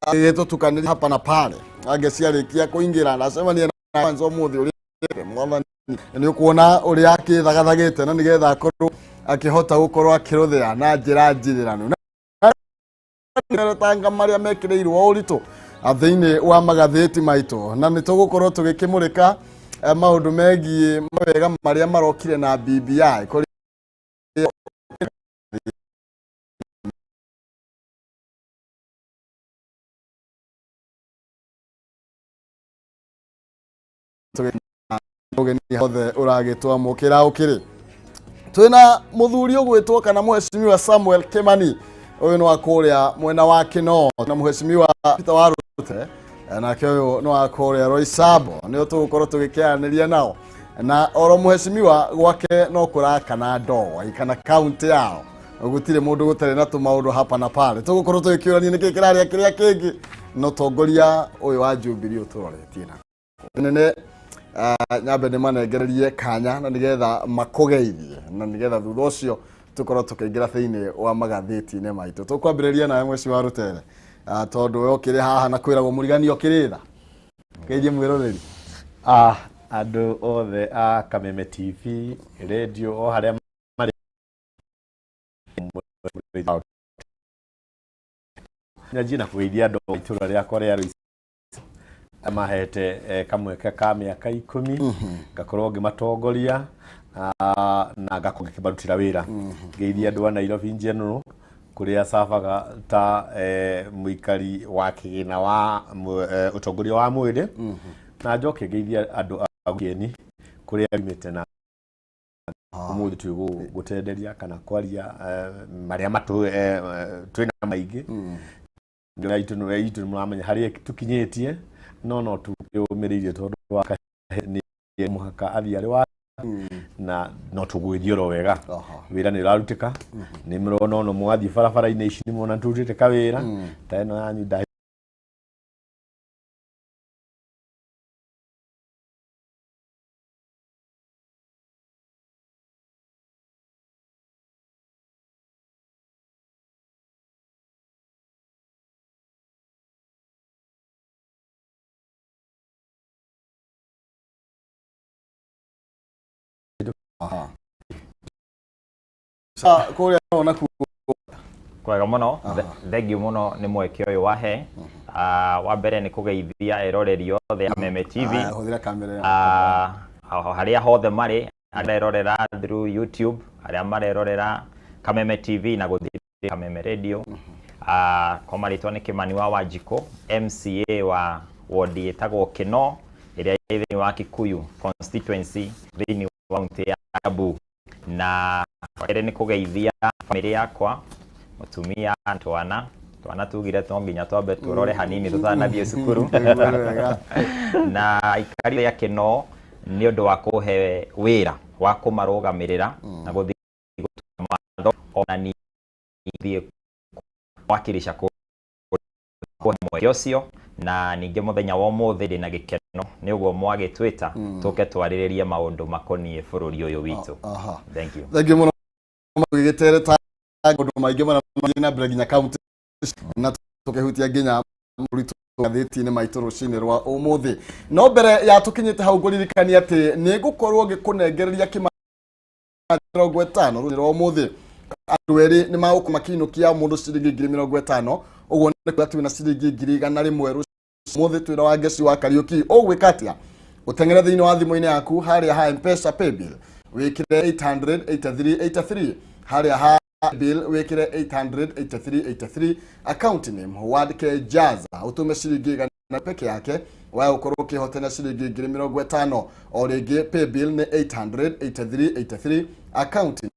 Gĩtũtukanĩria hapa na pale angĩciarĩkia kũingĩra ndacemania na kwanza ũmũthĩ ũrĩa mwathani nĩ ũkuona ũrĩa akĩthagathagĩte na nĩgetha akorwo akĩhota gũkorwo akĩrũthĩa na njĩra njithĩranu tanga marĩa mekĩrĩirwo ũritũ thĩinĩ wa magathĩti maitũ, na nĩ tũgũkorwo tũgĩkĩmũrĩka maũndũ megiĩ mawega marĩa marokire na BBI kũrĩ ũgeni hothe ũragĩtwamũkĩra. Ũkĩrĩ twĩna mũthuri ũgwĩtwo kana Mheshimiwa Samuel Kimani, ũyũ nĩ wa kũrĩa mwena wa Kinoo, na Mheshimiwa Peter Warute, nake ũyũ nĩ wa kũrĩa Roysambu. Nĩo tũgũkorwo tũgĩkĩaranĩria nao, na oro mheshimiwa gwake no kũrakana ndogo kana kaunti yao gũtirĩ mũndũ gũtarĩ na tũmaũndũ hapa na pale. Tũgũkorwo tũgĩkĩũrania nĩkĩ kĩrarĩa kĩrĩa kĩngĩ no tongoria ũyũ wa Jubilee ũtũroretie na nene. Nyambe nĩ manengererie kanya na nĩgetha makũgeithie, na nĩgetha thutha ũcio tũkorwo tũkĩingĩra thĩinĩ wa magathĩti-inĩ maitũ. Tũkwambĩrĩria nawe, mweci wa Rũtere, tondũ we ũkĩrĩ haha na kwĩragwo mũrigani ũkĩrĩ tha kĩnjĩ mwĩroreri. Andũ othe a Kameme TV, radio, o harĩa marĩ, nyanjie na kũgeithia andũ a itũra rĩakwa rĩa Roysambu mahete kamweke ka mĩaka 10 ngakorwo ngĩmatongoria na ngakorwo ngĩkĩmarutĩra wĩra. Ngeithia andũ a Nairobi in general kũrĩa cabaga ta mũikari wa kĩgĩna wa ũtongoria wa mwĩrĩ, na njoke ngeithia andũ a Kieni kũrĩa yumĩte na ũmũthĩ twĩ gũtenderia kana kwaria marĩa matũ twĩna maingĩ itũ nĩ mũramenya harĩa tũkinyĩtie, no tũkĩũmĩrĩirie tondũ wa nĩ mũhaka athiĩ arĩ wa na no tũgũgĩthiĩ oro wega. Wĩra nĩ ũrarutĩka, nĩ mũrona ono mwathiĩ barabara-inĩ ici nĩ mũrona tũrutĩte kawĩra ta ĩno yanyu nda. Kũrĩa nakuo? Kwega mũno. Thengiũ mũno nĩ mweke ũyũ wahe. Wa mbere nĩ kũgeithia eroreri othe a Meme TV. Aya, hũthĩra kamera ĩyo. Harĩa hothe marĩ, arĩa marerorera through YouTube, arĩa marerorera Kameme TV na gũthiĩ Kameme Radio. Kwa marĩtwa nĩ Kĩmani wa Wanjikũ, MCA wa wodi ĩtagwo Kĩno ĩrĩa ĩ thĩinĩ wa Kikuyu constituency thĩinĩ wa kaunti ya Kiambu. Na kerĩ nĩ kũgeithia bamĩrĩ yakwa, mũtumia, twana. Twana tugire no nginya twambe tũrore hanini tũtanathiĩ cukuru. Wega. Na aikari a Kĩno nĩ ũndũ wa kũhe wĩra wa kũmarũgamĩrĩra na gũthiĩ gũtua mawatho, ona ningĩ wakilisha kũhe mweke ũcio. Na ningĩ mũthenya wa ũmũthĩ ndĩna gĩkeno nĩ ũguo mwagĩtwĩta tũke twarĩrĩrie maũndũ makoniĩ bũrũri ũyũ witũ. Thank you. Thank you mũno. Gĩgĩtereta maũndũ maingĩ marĩa marathiĩ na mbere nginya kaunti na tũkĩhutia nginya mũritũ ngathĩti-inĩ maitũ rũcinĩ rwa ũmũthĩ. No mbere ya tũkinyĩte hau, ngũririkania atĩ nĩ ngũkorwo ngĩkũnengereria kĩma 50 rũcinĩ rwa ũmũthĩ. Andũ erĩ nĩ magũkorwo makĩinũkia mũndũ ciringi 50,000, ũguo nĩ kuga twĩna ciringi 100,000 rũcinĩ ũmũthĩ. Twĩna wa Ngeci wa Kariũki. Ũgwĩka atĩa? Ũteng'ere thĩinĩ wa thimũ-inĩ yaku harĩa ha Mpesa paybill wĩkĩre 88383, harĩa ha bill wĩkĩre 88383, account name wandĩke Jaza, ũtũme ciringi 100 peke yake wae ũkorwo ũkĩhotana ciringi 50,000. O rĩngĩ, paybill nĩ 88383, account 50.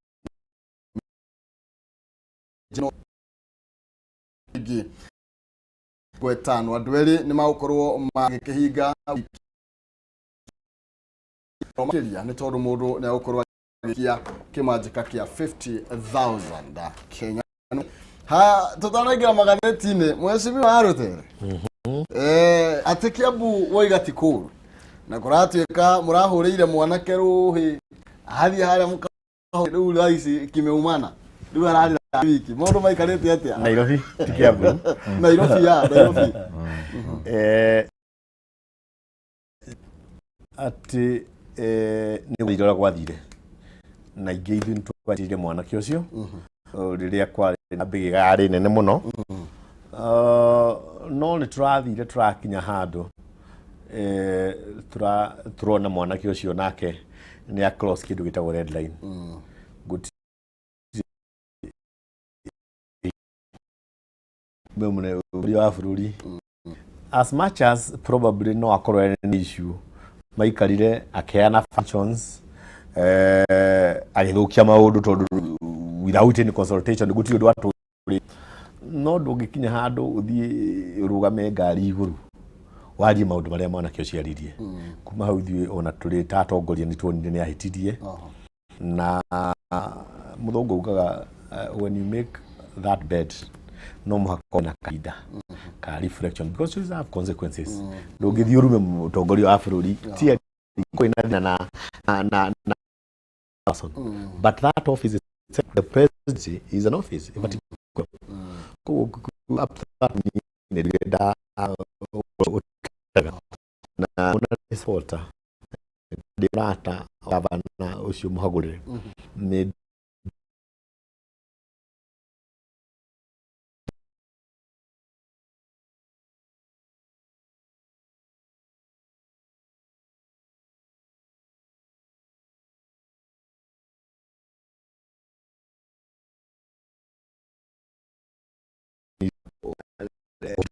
Andũ erĩ nĩ magũkorwo magĩkĩhinga makĩria nĩ tondũ mũndũ nĩ agũkorwo agĩkia kĩmanjĩka kĩa 50,000 Kenya. Ha tũtanaingĩra magathĩti-inĩ, mheshimiwa Arutere, atĩ Kiambu woiga ti kũũru na kũratuĩka mũrahũrĩire mwanake rũhĩ athiĩ harĩa mũka rĩu thaa ici kimeumana rĩu ararĩra. Wiki maũndũ maikarĩte atĩa? Nairobi ti Kiambu. Nairobi, ya Nairobi. Atĩ nĩ gũthire ũrĩa gwathire, na ingĩ ithuĩ nĩ twanyitire mwanake ũcio rĩrĩa kwarĩ na mbĩgĩga yarĩ nene mũno. No nĩ tũrathire tũrakinya handũ tũrona mwanake ũcio nake nĩ a cross kĩndũ gĩtagwo red line. Gũtirĩ mũnene wa bũrũri, as much as probably no akorwo ena issue, maikarire akĩheana functions, agĩthũkia maũndũ tondũ without any consultation gũtirĩ ũndũ watũrĩ. No ndũngĩkinya handũ ũthiĩ ũrũgame ngari igũrũ warie maũndũ marĩa mwanake ũcio aririe. Kuma hau ithuĩ ona tũrĩ ta atongoria nĩ tuonire nĩ ahĩtirie. Na mũthũngũ augaga, when you make that bed, no mũhaka ũkorwo na kahinda ka reflection because you have consequences. Ndũngĩthiĩ ũrume mũtongoria wa bũrũri ti kwĩna thĩna na person, but that office itself, the presidency is an office ĩbatiĩ koguo up to that nĩ ndĩrenda na ona nĩ supporter, ndĩ mũrata gavana ũcio mũhagũrĩre nĩ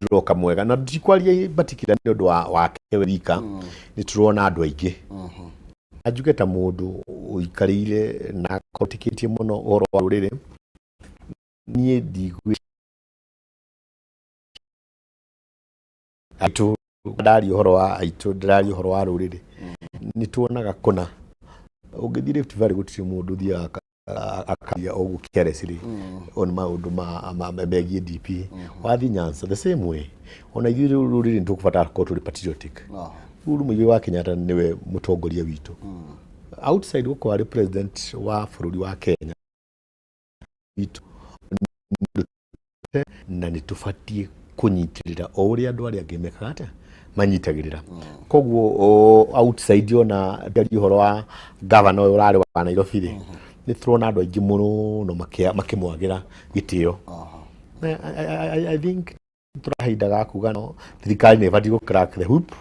ndĩroka mwega na ndikwaria in particular nĩ ũndũ wake we wika. Nĩ tũrona andũ aingĩ na njuge ta mũndũ ũikarĩire na akotikĩtie mũno ũhoro wa rũrĩrĩ, niĩ ndigwĩ aitũ ndaria ũhoro wa aitũ, ndĩraria ũhoro wa rũrĩrĩ. Nĩ tuonaga kũna ũngĩthiĩ Rift Valley gũtirĩ mũndũ ũthiaga akaria ũguo carelessly on maũndũ megiĩ DP. Wathiĩ Nyanza, the same way. Ona ithuĩ rĩu rũrĩrĩ nĩ tũkũbatara gũkorwo tũrĩ patriotic. Uhuru Muigai wa Kenyatta nĩwe mũtongoria witũ outside gũkorwo arĩ president wa bũrũri wa Kenya witũ, na nĩ tũbatiĩ kũnyitĩrĩra o ũrĩa andũ arĩa angĩ mekaga atĩa manyitagĩrĩra. Koguo outside ona ndaria ũhoro wa gavana ũyũ ũrarĩ wa Nairobi rĩ, nĩ tũrona andũ aingĩ mũno makĩmwagĩra gĩtĩo. Na I think tũrahinda ga kuga no thirikari nĩ ĩbatiĩ gũ crack the whip.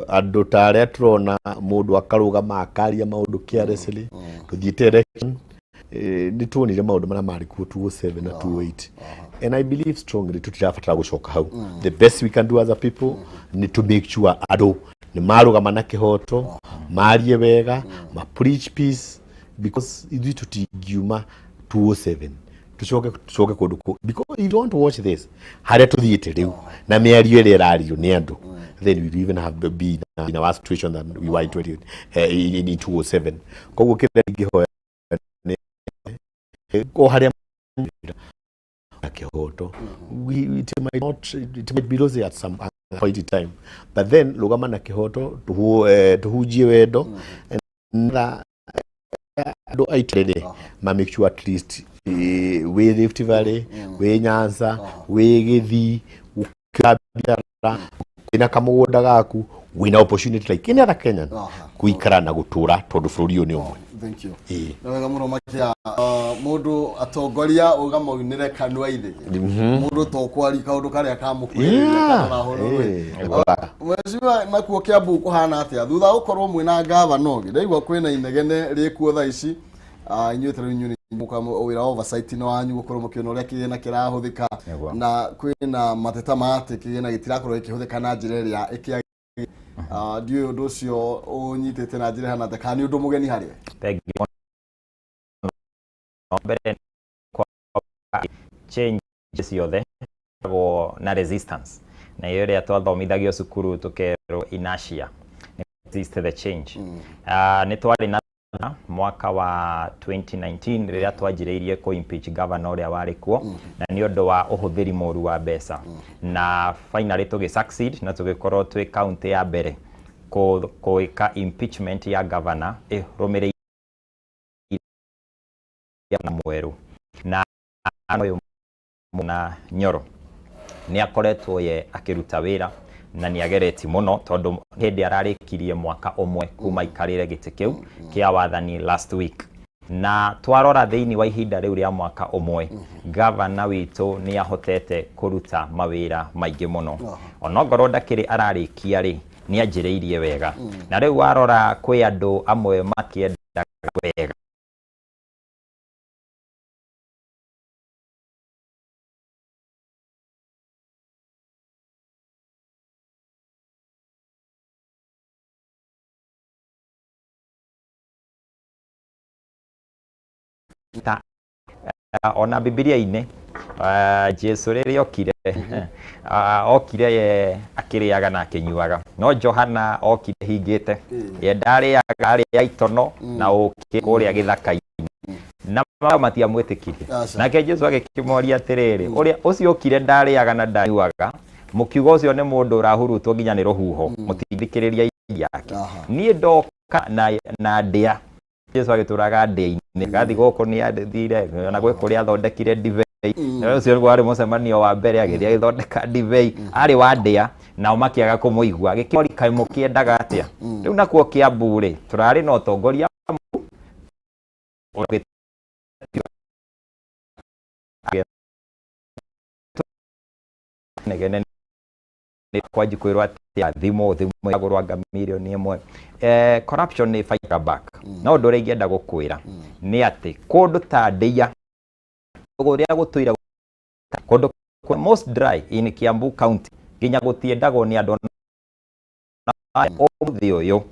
Andũ ta arĩa tũrona mũndũ akarũgama akaria maũndũ carelessly tũthiĩte election, nĩ tuonire maũndũ marĩa marĩ kuo 2007 na 2008, and I believe strongly tũtirabatara gũcoka hau. The best we can do as a people nĩ to make sure andũ nĩ marũgama na kĩhoto, marie wega, ma preach peace, because ithuĩ tũtingiuma 207 tucoke kũndũ kũ, because you don't watch this harĩa tũthiĩte rĩu na mĩario ĩrĩa ĩrario nĩ andũ, then we even have to be in a worse situation than we were in 20, in 207. Koguo kĩrĩa ingĩhoya nĩ o harĩa na kĩhoto, it might not, it might be rosy at some point in time, but then rũgama na kĩhoto, tũhunjie wendo na andũ aitũ rĩrĩ ma make sure at least wĩ Rift Valley, wĩ Nyanza, wĩ Gĩthii, ũkĩra biacara, wĩna kamũgũnda gaku, wĩna opportunity like any other Kenyan gũikara na gũtũra tondũ bũrũri ũyũ nĩ ũmwe. Thank you. Ĩĩ. Nĩ wega mũno makia. Mũndũ atongoria ũgamaunĩre kanua ithĩgĩ, mũndũ to kwaria kaũndũ karĩa kamũkuhĩrĩria kana Ĩĩ. Mheshimiwa, nakuo Kiambu kũhana atĩa thutha wa gũkorwo mwĩna gavana ũngĩ? Ndaigua kwĩna inegene rĩkuo thaa ici. Inyuĩ ta rĩu inyuĩ nĩ mũka wĩra wa oversight nĩ wanyu gũkorwo mũkĩona ũrĩa kĩgĩna kĩrahũthĩka. Nĩguo. Na kwĩna mateta ma atĩ kĩgĩna gĩtirakorwo gĩkĩhũthĩka na njĩra ĩrĩa ĩkĩagĩrĩire. Ndiũĩ ũndũ ũcio ũnyitĩte na njĩra ĩhana atĩa, kana nĩ ũndũ mũgeni harĩ we? Thank you mũno. Mbere kwa change ciothe ĩkoragwo na resistance, na iyo ĩrĩa twathomithagio cukuru tũkerwo inertia nĩ resist the change. Nĩ twarĩ na mwaka wa 2019 rĩrĩa twanjĩrĩirie kũ impeach governor ũrĩa warĩ kuo na nĩ ũndũ wa ũhũthĩri mũru wa mbeca, na finally tũgĩ succeed na tũgĩkorwo twĩ county ya mbere gwĩka impeachment ya governor ĩrũmĩrĩire. Na mwerũ na ũyũ na Nyoro nĩ akoretwo ye akĩruta wĩra na nĩ ageretie mũno, tondũ hĩndĩ ararĩkirie mwaka ũmwe kuma aikarĩre gĩtĩ kĩu kĩa wathani last week. Na twarora thĩinĩ wa ihinda rĩu rĩa mwaka ũmwe, gavana witũ nĩ ahotete kũruta mawĩra maingĩ mũno. Onongorwo ndakĩrĩ ararĩkia rĩ, nĩ anjĩrĩirie wega. Na rĩu warora kwĩ andũ amwe makĩendaga wega. Ta ona Bibilia-inĩ, Jesu rĩrĩa okire, okire ye akĩrĩaga na akĩnyuaga, no Johana okire hingĩte, ye ndarĩaga, arĩa itono na ũkĩ kũrĩa gĩthaka-inĩ, na matiamwĩtĩkirie. Aca. Nake Jesu agĩkĩmoria atĩrĩrĩ, ũrĩa ũcio okire ndarĩaga na ndanyuaga, mũkiuga ũcio nĩ mũndũ ũrahurutwo nginya nĩ rũhuho, mũtingĩthikĩrĩria yake. Niĩ ndoka na ndĩa. Jesu agĩtũraga ndĩa-inĩ, gathi gũkũ nĩ athire ona gwĩ kũrĩa athondekire ndibei. Na ũcio nĩguo warĩ mũcemanio wa mbere, agĩthiĩ agĩthondeka ndibei, arĩ wa ndĩa, nao makĩaga kũmũigua. Agĩkĩmoria, kaĩ mũkĩendaga atĩa? Rĩu nakuo Kiambu rĩ, tũrarĩ na ũtongoria ũrĩa negene nĩ kwanji kwĩrwo atĩ thimũ yagũrwo anga mirioni 1. Corruption nĩ fight back. No ũndũ ũrĩa ingĩenda gũkwĩra nĩ atĩ kũndũ ta Ndĩa, kũrĩa gũtũire kũndũ most dry in Kiambu County, nginya gũtiendagwo nĩ andũ, ũmũthĩ ũyũ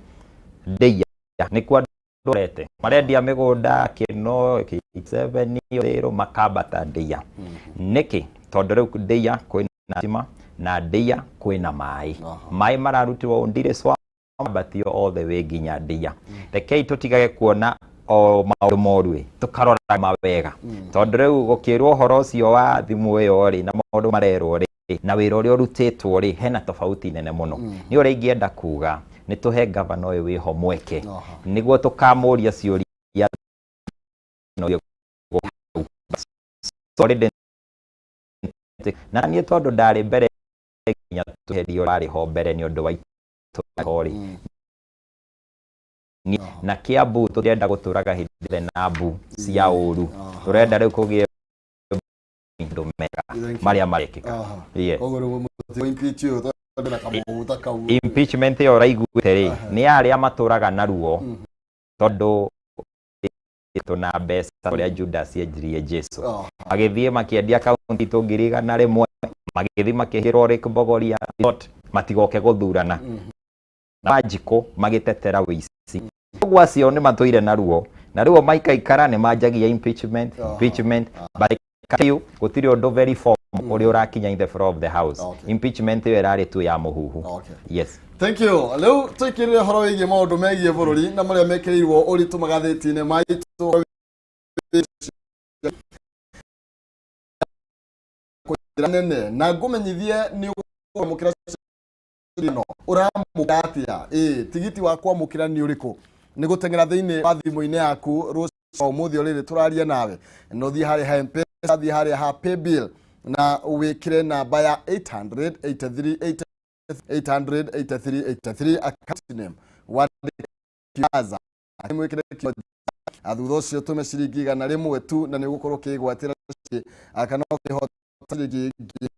Ndĩa nĩkuo andũ marete marendia mĩgũnda kĩno K7 Thĩrũ, makambata Ndĩa. Nĩkĩ? Tondũ rĩu Ndĩa kwĩna thitima na Ndĩa kwĩna maĩ. Maĩ mararutirwo Ndire Swamp, ambatio all the way nginya Ndĩa. Rekei tũtigage kuona o maũndũ moru ĩ, tũkarora mawega, tondũ rĩu gũkĩrwo ũhoro ũcio wa thimũ ĩyo rĩ, na maũndũ marerwo rĩ, na wĩra ũrĩa ũrutĩtwo rĩ, hena tofauti nene mũno. Nĩ ũrĩa ingĩenda kuga nĩ tũhe gavana ũyũ wĩho mweke nĩguo tũkamũria ciũria. Sorry, na niĩ tondũ ndarĩ mbere nginya tweherio, warĩ ho mbere nĩ ũndũ wa itũra rĩ, na Kiambu tũrenda gũtũraga hĩndĩ ĩothe na mbu cia ũru, tũrenda rĩu kũgĩe maũndũ mega marĩa marekĩka. Yes. Koguo rĩu mũtĩ impeach ũyũ tondũ na kamũgũta kau. Impeachment ĩyo ũraiguĩte rĩ, nĩ arĩa matũraga na ruo, tondũ tũna mbeca ũrĩa Judas endirie Jesu. Magĩthiĩ makĩendia kaunti itũ 100,000, magĩthiĩ makĩhĩrwo Lake Bogoria resort, matigoke gũthurana na Wanjikũ magĩtetera wĩici. Koguo acio nĩ matũire na ruo, na rĩu o maikaikara nĩ manjagia impeachment, impeachment. But I can tell you, gũtirĩ ũndũ very formal ũrĩa ũrakinya in the floor of the house. Impeachment ĩyo ĩrarĩ tu ya mũhuhu. Yes. Thank you. Rĩu tũikĩrĩre ũhoro wĩgiĩ maũndũ megiĩ bũrũri na marĩa mekĩrĩirwo ũritũ magathĩti-inĩ maitũ njĩra nene, na ngũmenyithie nĩ ũkwamũkĩra no ũramũkĩra atĩa. Ĩ tigiti wa kwamũkĩra nĩ ũrĩkũ? Nĩ gũteng'era thĩinĩ wa thimũ-inĩ yaku rũciũ ũmũthĩ o rĩrĩ tũraria nawe, na ũthiĩ harĩa ha M-Pesa, thiĩ harĩa ha paybill na wĩkĩre namba ya 883 883 83, account name wandĩke Kiaza, mwĩkĩre Kionza. Thutha ũcio tũme ciringi 100 tu na nĩ ũgũkorwo ũkĩgwatĩra kana ũkĩhota ciringi ngiri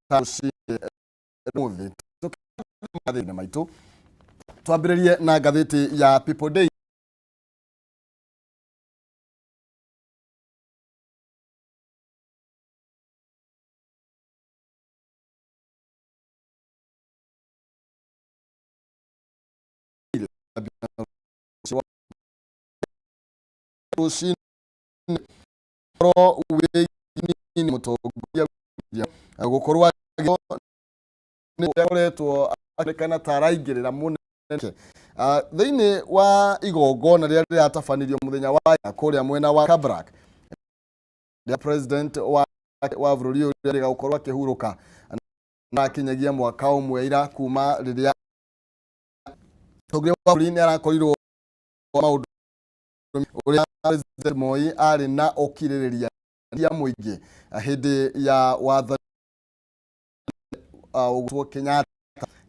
rũcinĩ ũmũthĩ. Magathĩti maitũ, twambĩrĩrie na ngathĩti ya People Daily. Rũcinĩ ũhoro wĩgiĩ mũtongoria gũkorwo nĩ akoretwo akĩonekana ta araingĩrĩra mũnene thĩinĩ wa igongona rĩrĩa rĩratabanirio mũthenya wa kũrĩa mwena wa Kabarak, rĩa president wa bũrũri ũyũ rĩrĩa gũkorwo akĩhurũka na akinyagia mwaka ũmwe ira kuma rĩrĩa Mũtongoria wa bũrũri nĩ arakorirwo maũndũ ũrĩa President Moi arĩ na ũkirĩrĩria mũingĩ hĩndĩ ya wathani ũgũtwo Kenyatta,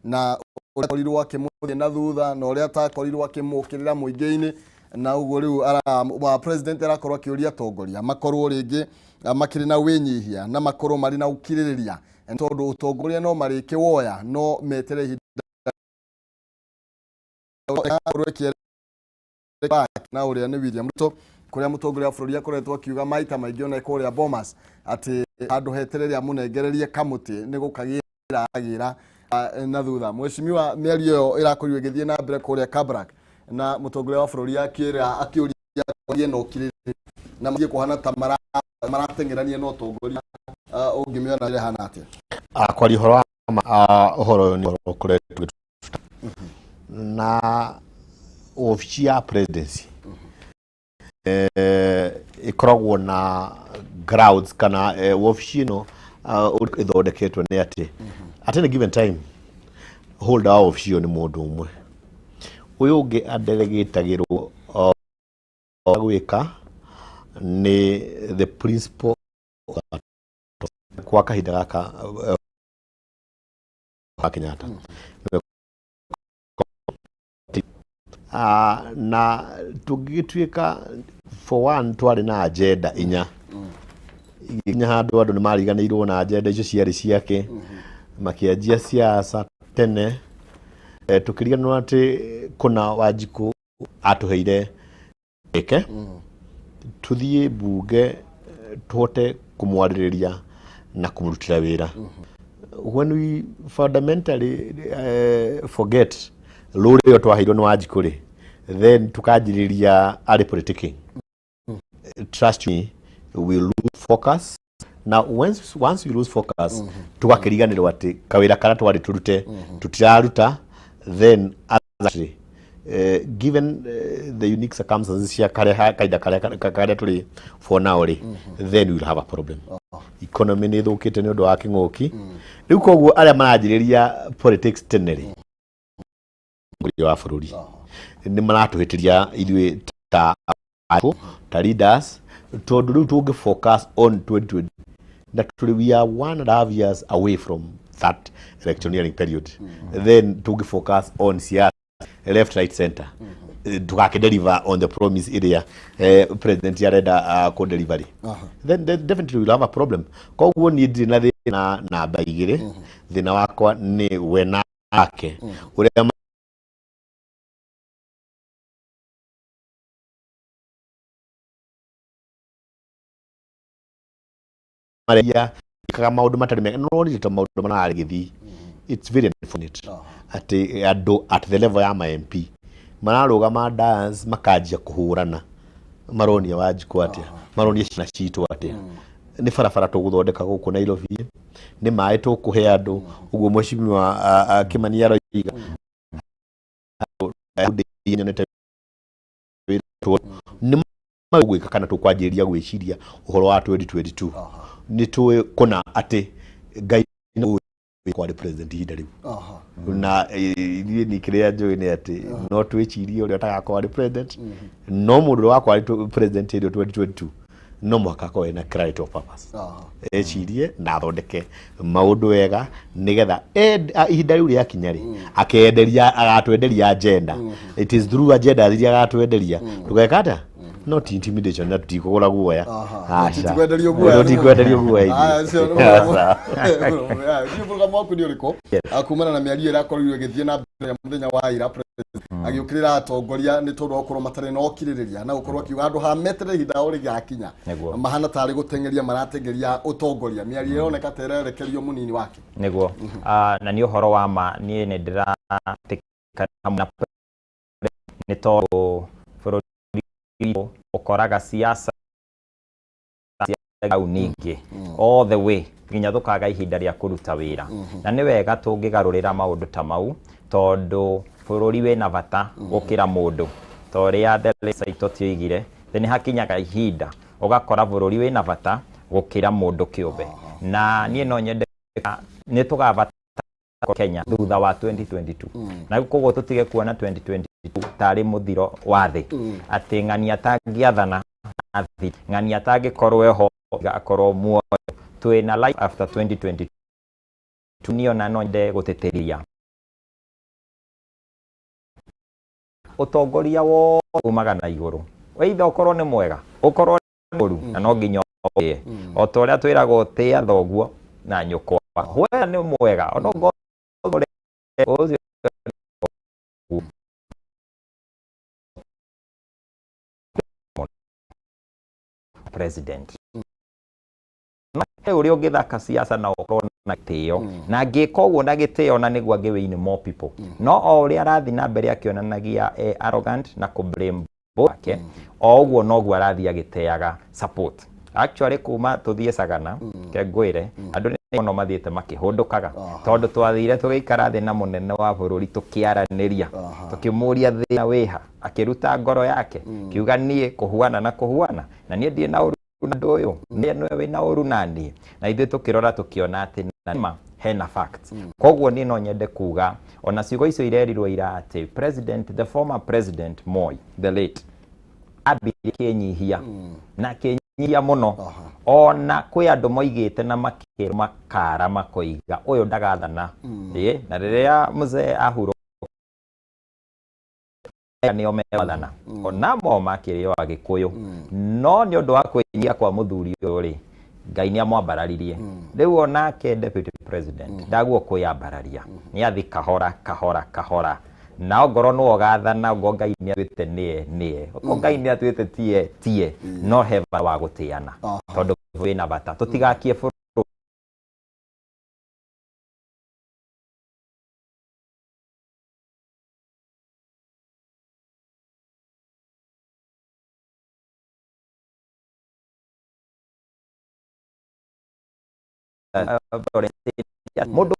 na ũrĩa akorirwo akĩmũthiĩ na thutha na ũrĩa atakorirwo akĩmũkĩrĩra mũingĩ-inĩ, na ũguo rĩu wa president arakorwo akĩũria atongoria makorwo rĩngĩ makĩrĩ na wĩnyihia na makorwo marĩ na ũkirĩrĩria, tondũ ũtongoria no marĩkĩwoya no metere ihinda na ũrĩa nĩ William Ruto, kũrĩa mũtongoria wa bũrũri akoretwo akiuga maita maingĩ ona kũrĩa Bomas atĩ handũ heterere amũnengererie kamũtĩ nĩ gũkagĩra agĩra na thutha. Mheshimiwa, mĩario ĩyo ĩrakorirwo ĩgĩthiĩ na mbere kũrĩa Kabarak na mũtongoria wa bũrũri akĩra akĩũria na ũkirĩrĩria na mathiĩ kũhana ta marateng'erania na ũtongoria, ũngĩmĩona ĩhana atĩa? Kwaria ũhoro wa ũhoro ũyũ nĩ ũhoro ũkoretwo na obici ya presidency ĩkoragwo na grounds kana wabici ĩno ũrĩa ĩthondeketwo nĩ atĩ at any given time holder wa obici ĩyo nĩ mũndũ ũmwe, ũyũ ũngĩ adelegatagĩrwo gwĩka nĩ the principal kwa kahinda gaka Kenyatta. Na tũngĩgĩtuĩka for one twarĩ na agenda inya inya handũ andũ nĩ mariganĩirwo na agenda icio ciarĩ ciake, makĩanjia siasa tene, tũkĩriganĩrwo atĩ kũna Wanjikũ atũheire ĩke tũthiĩ mbunge tũhote kũmwarĩrĩria na kũmũrutĩra wĩra. When we fundamentally forget rũrĩ ĩyo twaheirwo nĩ Wanjikũ rĩ, then tũkanjĩrĩria arĩ politicking, trust me, we lose focus. Now once we lose focus, tũgakĩriganĩrwo atĩ kawĩra karĩa twarĩ tũrute tũtiraruta. Then actually, given the unique circumstances cia karĩa kahinda karĩa karĩa tũrĩ for now rĩ, then we will have a problem. Economy nĩ ĩthũkĩte nĩ ũndũ wa kĩng'ũki rĩu, koguo arĩa maranjĩrĩria politics tene rĩ, wa bũrũri nĩ maratũhĩtĩria ithuĩ ta leaders, tondũ rĩu tũngĩ focus on 2020 na tũrĩ, we are 1.5 years away from that electioneering period, then tũngĩ focus on siasa left, right, center, tũgakĩ deliver on the promise ĩrĩa president arenda kũ deliver, then definitely we'll have a problem. Koguo niĩ ndirĩ na thĩna namba igĩrĩ, thĩna wakwa nĩ we nake ũrĩa mareia ikaga maũndũ matarĩ mega. No nĩ ta maũndũ mararĩ gĩthii, it's very unfortunate atĩ andũ at the level ya ma MP mararũgama dance makanjia kũhũrana, maronia Wanjikũ atĩa, maronia ciana citũ atĩa? Nĩ barabara tũgũthondeka gũkũ Nairobi, nĩ maĩ tũkũhe andũ ũguo mheshimiwa Kimani aroiga nyonete nĩ gwĩka kana tũkwanjĩrĩria gwĩciria ũhoro wa 2022. Nĩ tũĩ kũna atĩ Ngai nĩ kwarĩ president ihinda rĩu na ithuĩ ni kĩrĩa njũĩ nĩ atĩ no twĩcirie ũrĩa ũtagakorwo arĩ president, no mũndũ ũrĩa wakorwo arĩ president hĩndĩ ĩyo 2022 no mũhaka akorwo ena clarity of purpose, ecirie na athondeke maũndũ wega nĩgetha ihinda rĩu rĩakinya rĩ, akenderia agatwenderia agenda. It is through agenda iria agatwenderia tũgeka atĩa, not intimidation, na tũtikũgũra guoya. Aca. Tũtikwenderio guoya. Tũtikwenderio guoya Aya, ithuĩ. ũcio nĩ Aca. Ndiũ mũrũgamo waku nĩ ũrĩkũ kumana na mĩario ĩrakorirwo ĩgĩthiĩ na mbere mũthenya wa ira, president agĩũkĩrĩra atongoria nĩ tondũ wa gũkorwo matarĩ na ũkirĩrĩria na gũkorwo akiuga andũ ha meterere ihinda o rĩgakinya, mahana tarĩ gũteng'eria marateng'eria ũtongoria, mĩario ĩroneka ta ĩrerekerio mũnini wake? Nĩguo. Na nĩ ũhoro wa ma, niĩ nĩ ndĩratĩka hamwe na nĩ tondũ bũrũri witũ ũkoraga siasa au ningĩ all the way nginya tũkaga ihinda rĩa kũruta wĩra, na nĩ wega tũngĩgarũrĩra maũndũ ta mau tondũ bũrũri wĩna bata gũkĩra mũndũ, ta ũrĩa the late Saitoti oigire, nĩ hakinyaga ihinda ũgakora bũrũri wĩna bata gũkĩra mũndũ kĩũmbe, na niĩ no nyende nĩ tũgabatara Kenya thutha wa 2022. Na koguo tũtige kuona 2022 tarĩ mũthiro wa thĩ, atĩ ng'ania atangĩathana athi, ng'ania atangĩkorwo eho akorwo muoyo. Twĩna life after 2022. Niĩ ona no nyende gũtĩtĩria ũtongoria wothe umaga na igũrũ, either ũkorwo nĩ mwega, ũkorwo nĩ mũru, na no nginya ũtĩe o ta ũrĩa twĩragwo tĩa thoguo na nyũkwa. We nĩ mwega ona ũngorwo ũcio president he ũrĩa ũngĩthaka siasa na ũkorwo na gĩtĩo, na angĩka ũguo na gĩtĩo na nĩguo angĩ win more people. No o ũrĩa arathiĩ na mbere akĩonanagia arrogant na kũ blame wake, o ũguo noguo arathiĩ agĩteaga support. Actually, kuma tũthiĩ Sagana, ke ngwĩre andũ nĩ mũno mathiĩte makĩhũndũkaga, tondũ twathire tũgĩikara thĩ na mũnene wa bũrũri, tũkĩaranĩria, tũkĩmũria thĩna wĩha, akĩruta ngoro yake kiuga niĩ kũhuana na kũhuana na niĩ ndirĩ na ũru na ũndũ ũyũ, nĩ nĩwe wĩna ũru na niĩ, na ithuĩ tũkĩrora tũkĩona atĩ na ma hena facts. Koguo niĩ no nyende kuga ona ciugo icio irerirwo ira atĩ president, the former President Moi, the late, ambirie kĩnyihia na kĩnyihia mũno. Ona kwĩ andũ moigĩte na makĩrwo makara makoiga ũyũ ndagathana. Ĩ na rĩrĩa mzee ahurũka nĩo megwathana, ona mo makĩrĩ o Agĩkũyũ, no nĩ ũndũ wa kwĩnyihia kwa mũthuri ũyũ rĩ, Ngai nĩ amwambararirie. Rĩu onake deputy president ndaguo kwĩyambararia, nĩ athi kahora kahora kahora, na ongorwo nĩwe ũgathana, ongorwo Ngai nĩ atuĩte nĩye nĩye, ongorwo Ngai nĩ atuĩte tiye tiye, no he bata wa gũtĩana, tondũ wĩna bata tũtigakie bũrũri. Mũndũ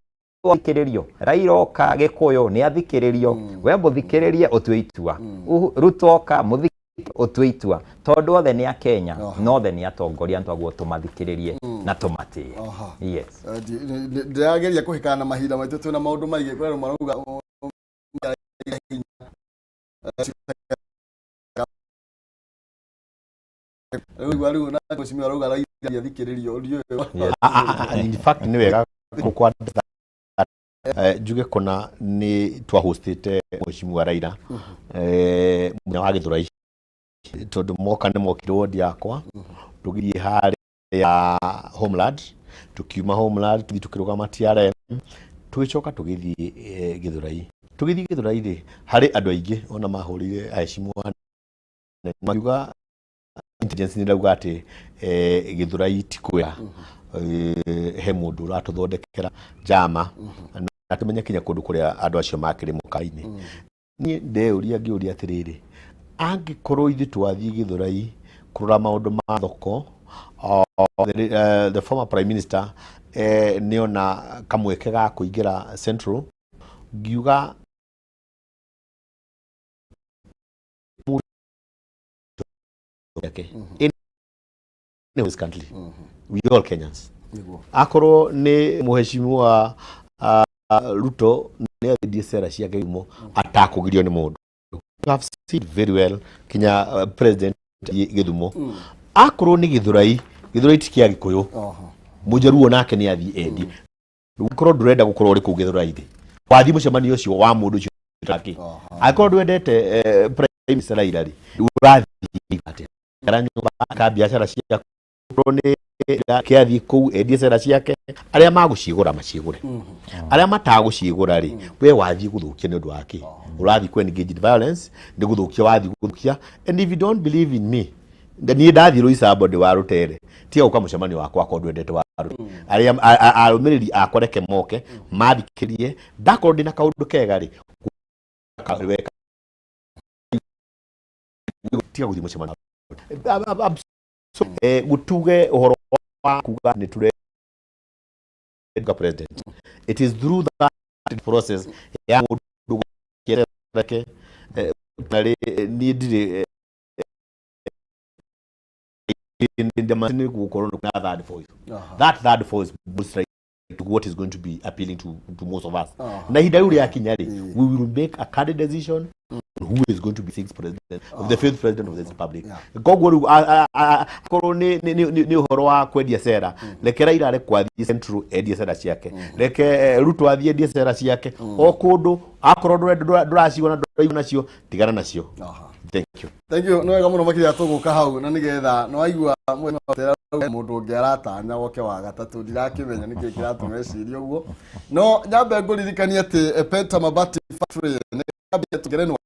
athikĩrĩrio, Raila oka Gĩkũyũ nĩ athikĩrĩrio, we mũthikĩrĩrie ũtue itua. Ruto oka mũthikĩrĩrie ũtue itua, tondũ othe nĩ a Kenya, na othe nĩ atongoria, twaguo tũmathikĩrĩrie na tũmatĩe. Yes. Ndĩrageria kũhĩkana na mahinda maitũ, twĩna maũndũ maingĩ. Kũrĩ andũ marauga rĩu rĩu na mheshimiwa arauga Raila athikĩrĩrio ndiũĩ. In fact, nĩ wega kwa njuge kũna nĩ twahostĩte mheshimiwa Raila mũthenya wa Gĩthũrai, tondũ moka nĩ mokire wodi yakwa, tũgĩthiĩ harĩa Homeland, tukiuma Homeland tũthiĩ tũkĩrũgama TRM, tũgĩcoka tũgĩthiĩ Gĩthũrai. Tũgĩthiĩ Gĩthũrai rĩ, harĩ andũ aingĩ ona mahũrire aheshimiwa makiuga intelligence nĩ ĩrauga atĩ Gĩthũrai ti kwega, he mũndũ ũratũthondekera njama na tũmenye kinya kũndũ kũrĩa andũ acio makĩrĩ mũka-inĩ. Niĩ ndeyũria ngĩũria atĩrĩrĩ, angĩkorwo ithuĩ twathiĩ Gĩthũrai kũrora maũndũ ma thoko, the former prime minister nĩona kamweke ga kũingĩra Central, ngiuga yake in this country, we all Kenyans. Akorwo nĩ mheshimiwa Ruto nĩ athiĩ cera ciake gĩthumo atakũgirio nĩ mũndũ. You have seen very well kinya president gĩthumo. Akorwo nĩ Gĩthũrai, Gĩthũrai ti kĩa Gĩkũyũ, mũjaruo nake nĩ athiĩ endie. Rĩu ndũrenda gũkorwo ũrĩ kũu Gĩthũrai rĩ, wathiĩ mũcemanio ũcio wa mũndũ ũcio take, angĩkorwo ndwendete prime minister Raila rĩ, ũrathiĩ atĩa ara nyũmba ka biacara ciaku? Korwo nĩ kĩathiĩ kũu endie cera ciake, arĩa magũciĩgũra maciĩgũre, arĩa matagũciĩgũra rĩ, we wathiĩ gũthũkia nĩ ũndũ wa kĩ? Ũrathiĩ kũ engage in violence, nĩ gũthũkia wathiĩ gũthũkia. And if you don't believe in me, niĩ ndathiĩ Roysambu ndĩ wa rũtere, tiga gũka mũcemanio wakwa akorwo ndwendete wa arĩa arũmĩrĩri akwa, reke moke mathikĩrie. Ndakorwo ndĩna kaũndũ kega rĩ, weka tiga gũthiĩ mũcemanio. So, gutuge ũhoro wa kuga nĩ ture president, it is through that process ya mũndũ gũkereke na rĩ niĩ ndirĩ nĩ gũkorwo na third voice. That third voice most likely What is going to be appealing to most of us. Na ihinda rĩu rĩakinya rĩ, we will make a candid decision on who is going to be sixth president of the fifth president of this republic. Koguo rĩu akorwo nĩ ũhoro wa kwendia cera, reke Raila arekwo athiĩ Central endie cera ciake, reke Ruto athiĩ endie cera ciake o kũndũ. Akorwo ndũraciona, ndũraigua nacio, tigana nacio. Thank you. Thank you. Nĩ wega mũno makĩria tũgũka hau na nĩgetha nĩ waigua mwena wa mũndũ ũngĩ aratanya woke wa gatatũ. Ndirakĩmenya nĩkĩ kĩratũma ecirie ũguo, no nyambe ngũririkanie atĩ Penta Mabati Factory nĩ kambuni ya ngerenwa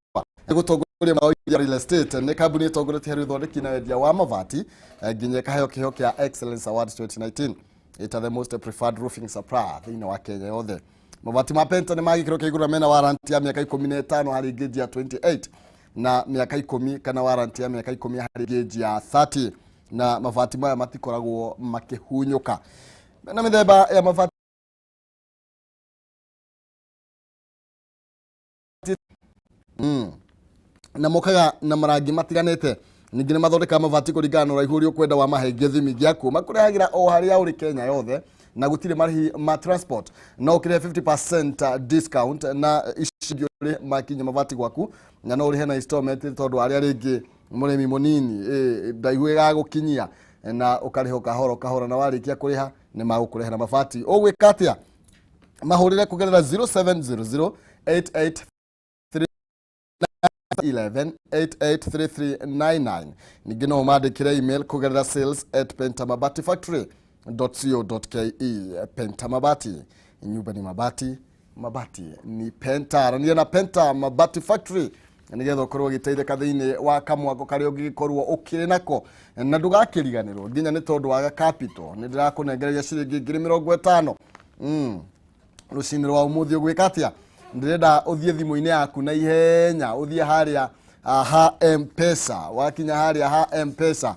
gũtongoria ya real estate, nĩ kambuni ĩtongoretie harĩ ũthondeki na wendia wa mabati, nginya ĩkaheo kĩheo kĩa Excellence Award 2019 ĩta the most preferred roofing supplier thĩinĩ wa Kenya yothe. Mabati ma Penta nĩ ma gĩkĩro kĩa igũrũ na mena warranty ya mĩaka 15 harĩ gauge ya 28 na mĩaka 10 kana warranty ya mĩaka 10 harĩ gauge ya 30, na mabati maya matikoragwo makĩhunyũka na mĩthemba ya mabati na mokaga na marangi matiganĩte. Ningĩ nĩ mathondekaga mabati kũringana na ũraihu ũrĩa ũkwenda wa mahe gĩthimi gĩaku. Makũrehagĩra o harĩa ũrĩ Kenya yothe na gũtirĩ marĩhi ma transport. No ũkĩrĩhe 50% discount na ici ingĩ ũrĩhe makinya mabati gwaku, na no ũrĩhe na installment tondũ arĩa rĩngĩ mũrĩmi mũnini ndaihu ĩgagũkinyia, na ũkarĩha o kahora kahora, na warĩkia kũrĩha nĩ magũkũrehera mabati. Ũgwĩka atĩa? Mahũrĩre kũgerera 0700 88 11 883399. Ningĩ no ũmandĩkĩre email kũgerera sales@pentamabatifactory.co.ke. Penta Mabati, nyumba ni mabati, mabati ni Penta. Arania na Penta Mabati Factory nĩgetha ũkorwo ũgĩteithĩka thĩinĩ wa kamwako karĩa ũngĩgĩkorwo ũkĩrĩ nako, na ndũgakĩriganĩrwo nginya nĩ tondũ waga capital nĩ ndĩrakũnengereria ciringi 50,000 rũcinĩ rwa ũmũthĩ. Ũgwĩka atĩa? Ndĩrenda ũthiĩ thimũ-inĩ yaku na ihenya, ũthiĩ harĩa ha Mpesa. Wakinya harĩa ha Mpesa,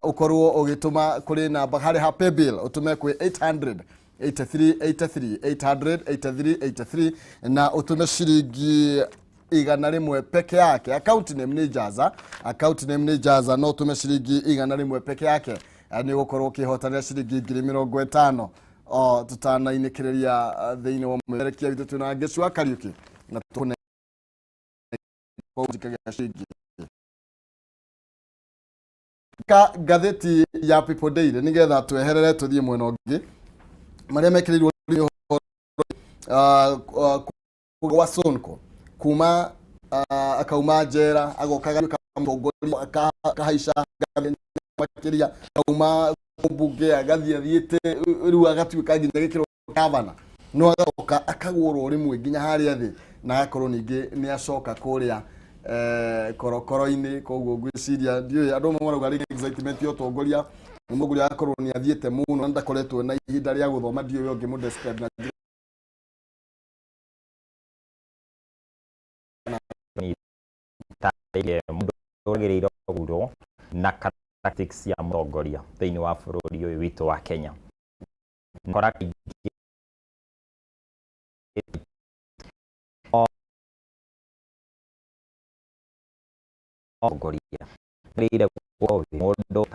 ũkorwo ũgĩtũma kũrĩ namba harĩa ha paybill, ũtũme kwĩ 800 83 83 800 83 83 na ũtũme ciringi 100 peke yake. Account name nĩ Jaza, account name nĩ Jaza. No ũtũme ciringi 100 peke yake, nĩ ũgũkorwo ũkĩhotanĩra ciringi 50,000. O tutanainĩkĩrĩria thĩinĩ wa mwerekia witũ, twĩna Ngĩcua Kariũki na tũkũne ciringi ka ngathĩti ya People Daily nĩgetha tweherere tũthiĩ mwena ũngĩ marĩa mekĩrĩirwo nĩ ũhoro gwa Sonko kuma akauma njera, agoka agatuĩka mũtongoria, akahaica ngathĩ makĩria, akauma mbunge, agathiĩ athiĩte rĩu agatuĩka nginya gĩkĩro gavana, no agacoka akagũrwo rĩmwe nginya harĩa thĩ na agakorwo ningĩ nĩ acoka kũrĩa korokoro-inĩ. Koguo ngwĩciria ndiũĩ andũ amwe marauga rĩngĩ excitement ya ũtongoria nĩ mũtongoria agakorwo nĩ athiĩte mũno na ndakoretwo na ihinda rĩa gũthoma. Ndiũĩ ũngĩ mũ describe na njĩra Tarĩrie mũndũ wagĩrĩirwo kũgũrwo na characteristics cia mũtongoria thĩinĩ wa bũrũri ũyũ witũ wa Kenya. Kora kaingĩ mũtongoria agĩrĩire gũkorwo wĩ mũndũ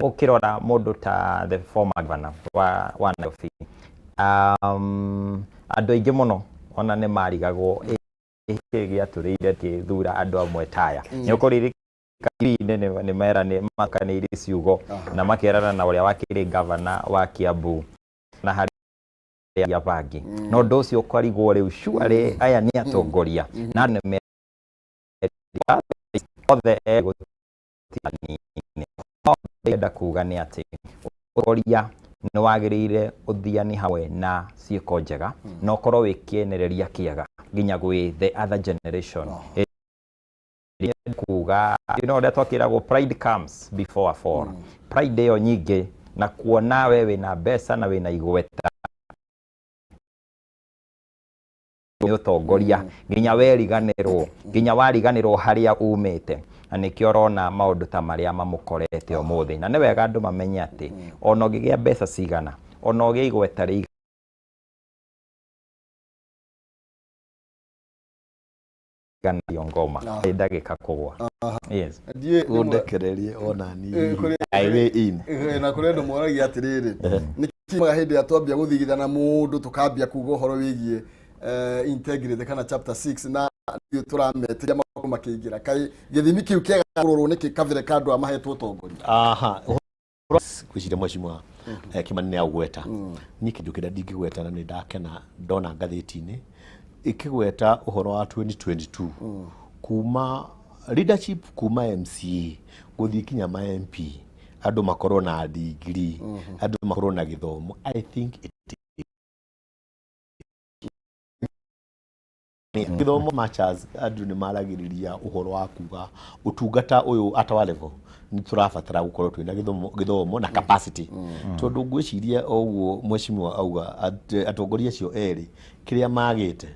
ũkĩrora mũndũ ta the former governor wa Nairobi, andũ aingĩ mũno ona nĩ marigagwo kĩ gĩatũrĩire gĩthura andũ amwe taya. Nĩ ũkũririkana nĩ mera nĩ makanĩire ciugo na makerana na ũrĩa wakĩrĩ governor wa Kiambu na harĩa bangi, na ũndũ ũcio ũkarigwo rĩu surely aya nĩ atongoria na nĩ othe egũtiganine. No ndĩrenda kuga nĩ atĩ ũtongoria nĩ wagĩrĩire ũthiani hamwe na ciĩko njega na ũkorwo wĩ kĩenereria kĩega nginya gwĩ the other generation. Kuga you know ũrĩa twakĩragwo, pride comes before a fall. Pride ĩyo nyingĩ na kuona we wĩna mbeca na wĩna igweta nĩ ũtongoria nginya weriganĩrwo, nginya wariganĩrwo harĩa umĩte, na nĩkĩo ũrona maũndũ ta marĩa mamũkorete ũmũthĩ. Na nĩ wega andũ mamenye atĩ ona ũngĩgĩa mbeca cigana, ona ũgĩe igweta rĩigana, Ganario ngoma ndagĩka kũgwa. Yes. Ndiũĩ rĩmwe- Ũndekererie ona niĩ. Kũrĩ- I weigh in. Na kũrĩ andũ moragia atĩrĩrĩ, nĩ kiumaga hĩndĩ ĩrĩa twambia gũthigithana mũndũ tũkambia kuga ũhoro wĩgiĩ integrity kana chapter 6 na ithuĩ tũrametĩria makorwo makĩingĩra, kaĩ gĩthimi kĩu kĩega kũrorwo nĩkĩ kabere ka andũ aya mahetwo ũtongoria? Aha, ngwĩciria mheshimiwa Kimani nĩ augweta. Niĩ kĩndũ kĩrĩa ndingĩgweta na nĩ ndakena ndona ngathĩti-inĩ ĩkĩgweta ũhoro wa 2022 kuma leadership, kuma MCA gũthiĩ kinya ma MP, andũ makorwo na degree, andũ makorwo na gĩthomo. I think it gĩthomo much as andũ nĩ maragĩrĩria ũhoro wa kuga ũtungata ũyũ at our level nĩ tũrabatara gũkorwo twĩna gĩthomo na capacity, tondũ ngwĩciria o ũguo mheshimiwa auga atĩ atongoria acio erĩ kĩrĩa magĩte,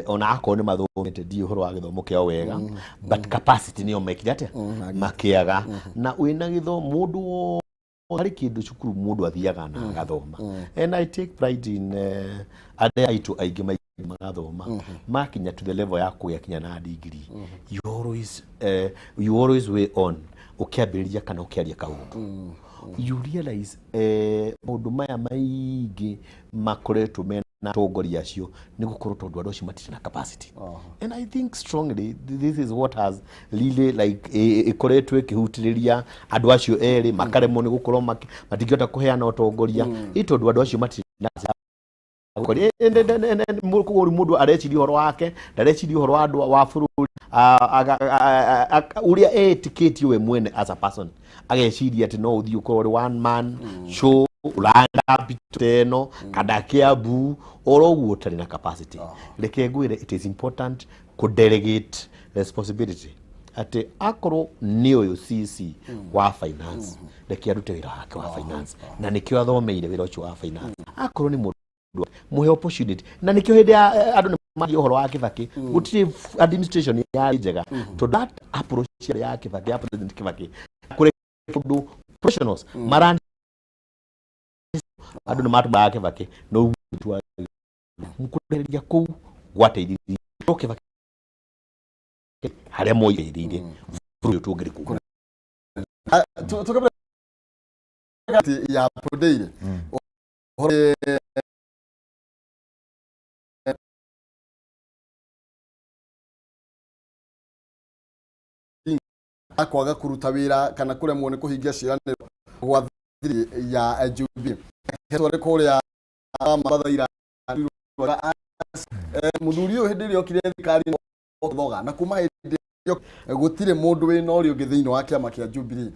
ona akorwo nĩ mathomete, ndiũĩ ũhoro wa gĩthomo kĩao wega, but capacity nĩyo mekire atĩa makĩaga. Na wĩna gĩthomo, mũndũ wothe harĩ kĩndũ cukuru mũndũ athiaga na agathoma, and I take pride in arĩa aitũ aingĩ maingĩ magathoma makinya to the level ya kũgĩa kinya na degree. You always way on ũkĩambĩrĩria kana ũkĩaria kaũndũ, you realize maũndũ maya maingĩ makoretwo mena atongoria acio nĩ gũkorwo tondũ andũ acio matirĩ na capacity. And I think strongly this is what has really like ĩkoretwo ĩkĩhutĩrĩria andũ acio erĩ makaremwo nĩ gũkorwo matingĩhota kũheana ũtongoria, ĩ tondũ andũ acio matirĩ na koguo rĩu mũndũ areciria ũhoro wake, ndareciria ũhoro wa andũ wa bũrũri, ũrĩa etĩkĩtie we mwene as a person, ageciria atĩ no ũthiĩ ũkorwo ũrĩ one man show, ũranda teno kana Kiambu oro ũguo ũtarĩ na capacity. Reke ngwĩre, it is important kũ delegate responsibility, atĩ akorwo nĩ ũyũ CC wa finance, reke arute wĩra wake wa finance, na nĩkĩo athomeire wĩra ũcio wa finance. Akorwo nĩ mũndũ, muhe opportunity, na nĩkĩo hĩndĩ ya andũ nĩ maria ũhoro wa Kibaki, gũtirĩ administration yarĩ njega, tondũ that approach ya Kibaki, ya President Kibaki, kũrĩ kũndũ professionals maran andũ nĩ matũmaga Kibaki no kũreheria kũu gwateithirie no Kibaki harĩa moirĩire bũrũri ũyũ tũngĩrĩ kũu. Tukabira ya Podeire ũhoro kwaga kũruta wĩra kana kũremwo nĩ kũhingia ciĩranĩro gwa thiri ya Jubilee tware kũrĩa Mathaira. Mũthuri ũyũ hĩndĩ ĩrĩa okire thirikari thoga, na kuma hĩndĩ ĩyo gũtirĩ mũndũ wĩna ũrĩa ũngĩ thĩinĩ wa kĩama kĩa Jubilee.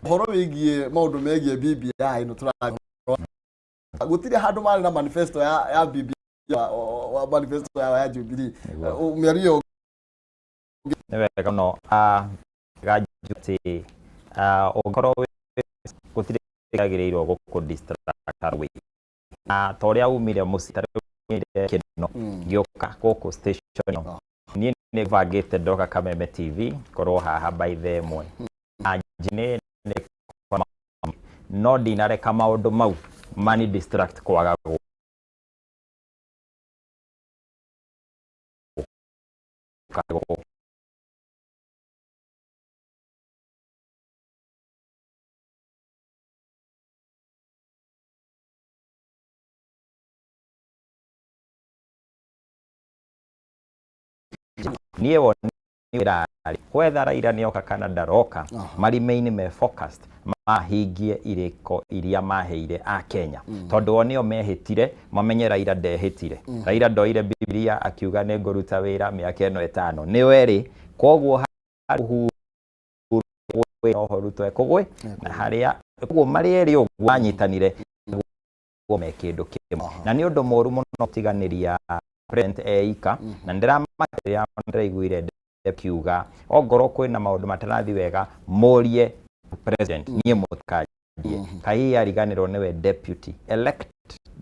Ũhoro wĩgiĩ maũndũ megiĩ BBI ĩno tũra gũtirĩ handũ marĩ na manifesto ya BBI wa manifesto ya Jubilee. Mĩario ĩyo. Nĩ wega mũno ganju atĩ ũngĩkorwo gũtirĩ kĩagĩrĩirwo gũkũ distract wĩ na ta ũrĩa umire mũciĩ, ta rĩu umire kĩno ngĩũka gũkũ station ĩno. Niĩ nĩ bangĩte ndoka Kameme TV korwo haha by the 1 na njinĩ nĩ no ndinareka maũndũ mau mani distract kwaga gũka gũkũ. Niĩ woni wĩrarĩ whether Raila nĩoka kana ndaroka, maremain me focused mahingie irĩko iria maheire a Kenya, tondũ o nĩo mehĩtire mamenye Raila ndehĩtire. Raila ndoire Bibilia akiuga nĩ ngũruta wĩra mĩaka ĩno 5 nĩo erĩ, koguo Uhuru no Ruto ekũgwe na harĩa koguo marĩ erĩ ũguo manyitanire me kĩndũ kĩmwe, na nĩ ũndũ mũru mũno gũtiganĩria president eika. Na ndĩramakĩrĩa ndĩraiguire kiuga ongorwo kwĩna maũndũ matarathi wega mũrie president, niĩ mũtikanjie. Kahihi ariganĩrwo nĩwe deputy elect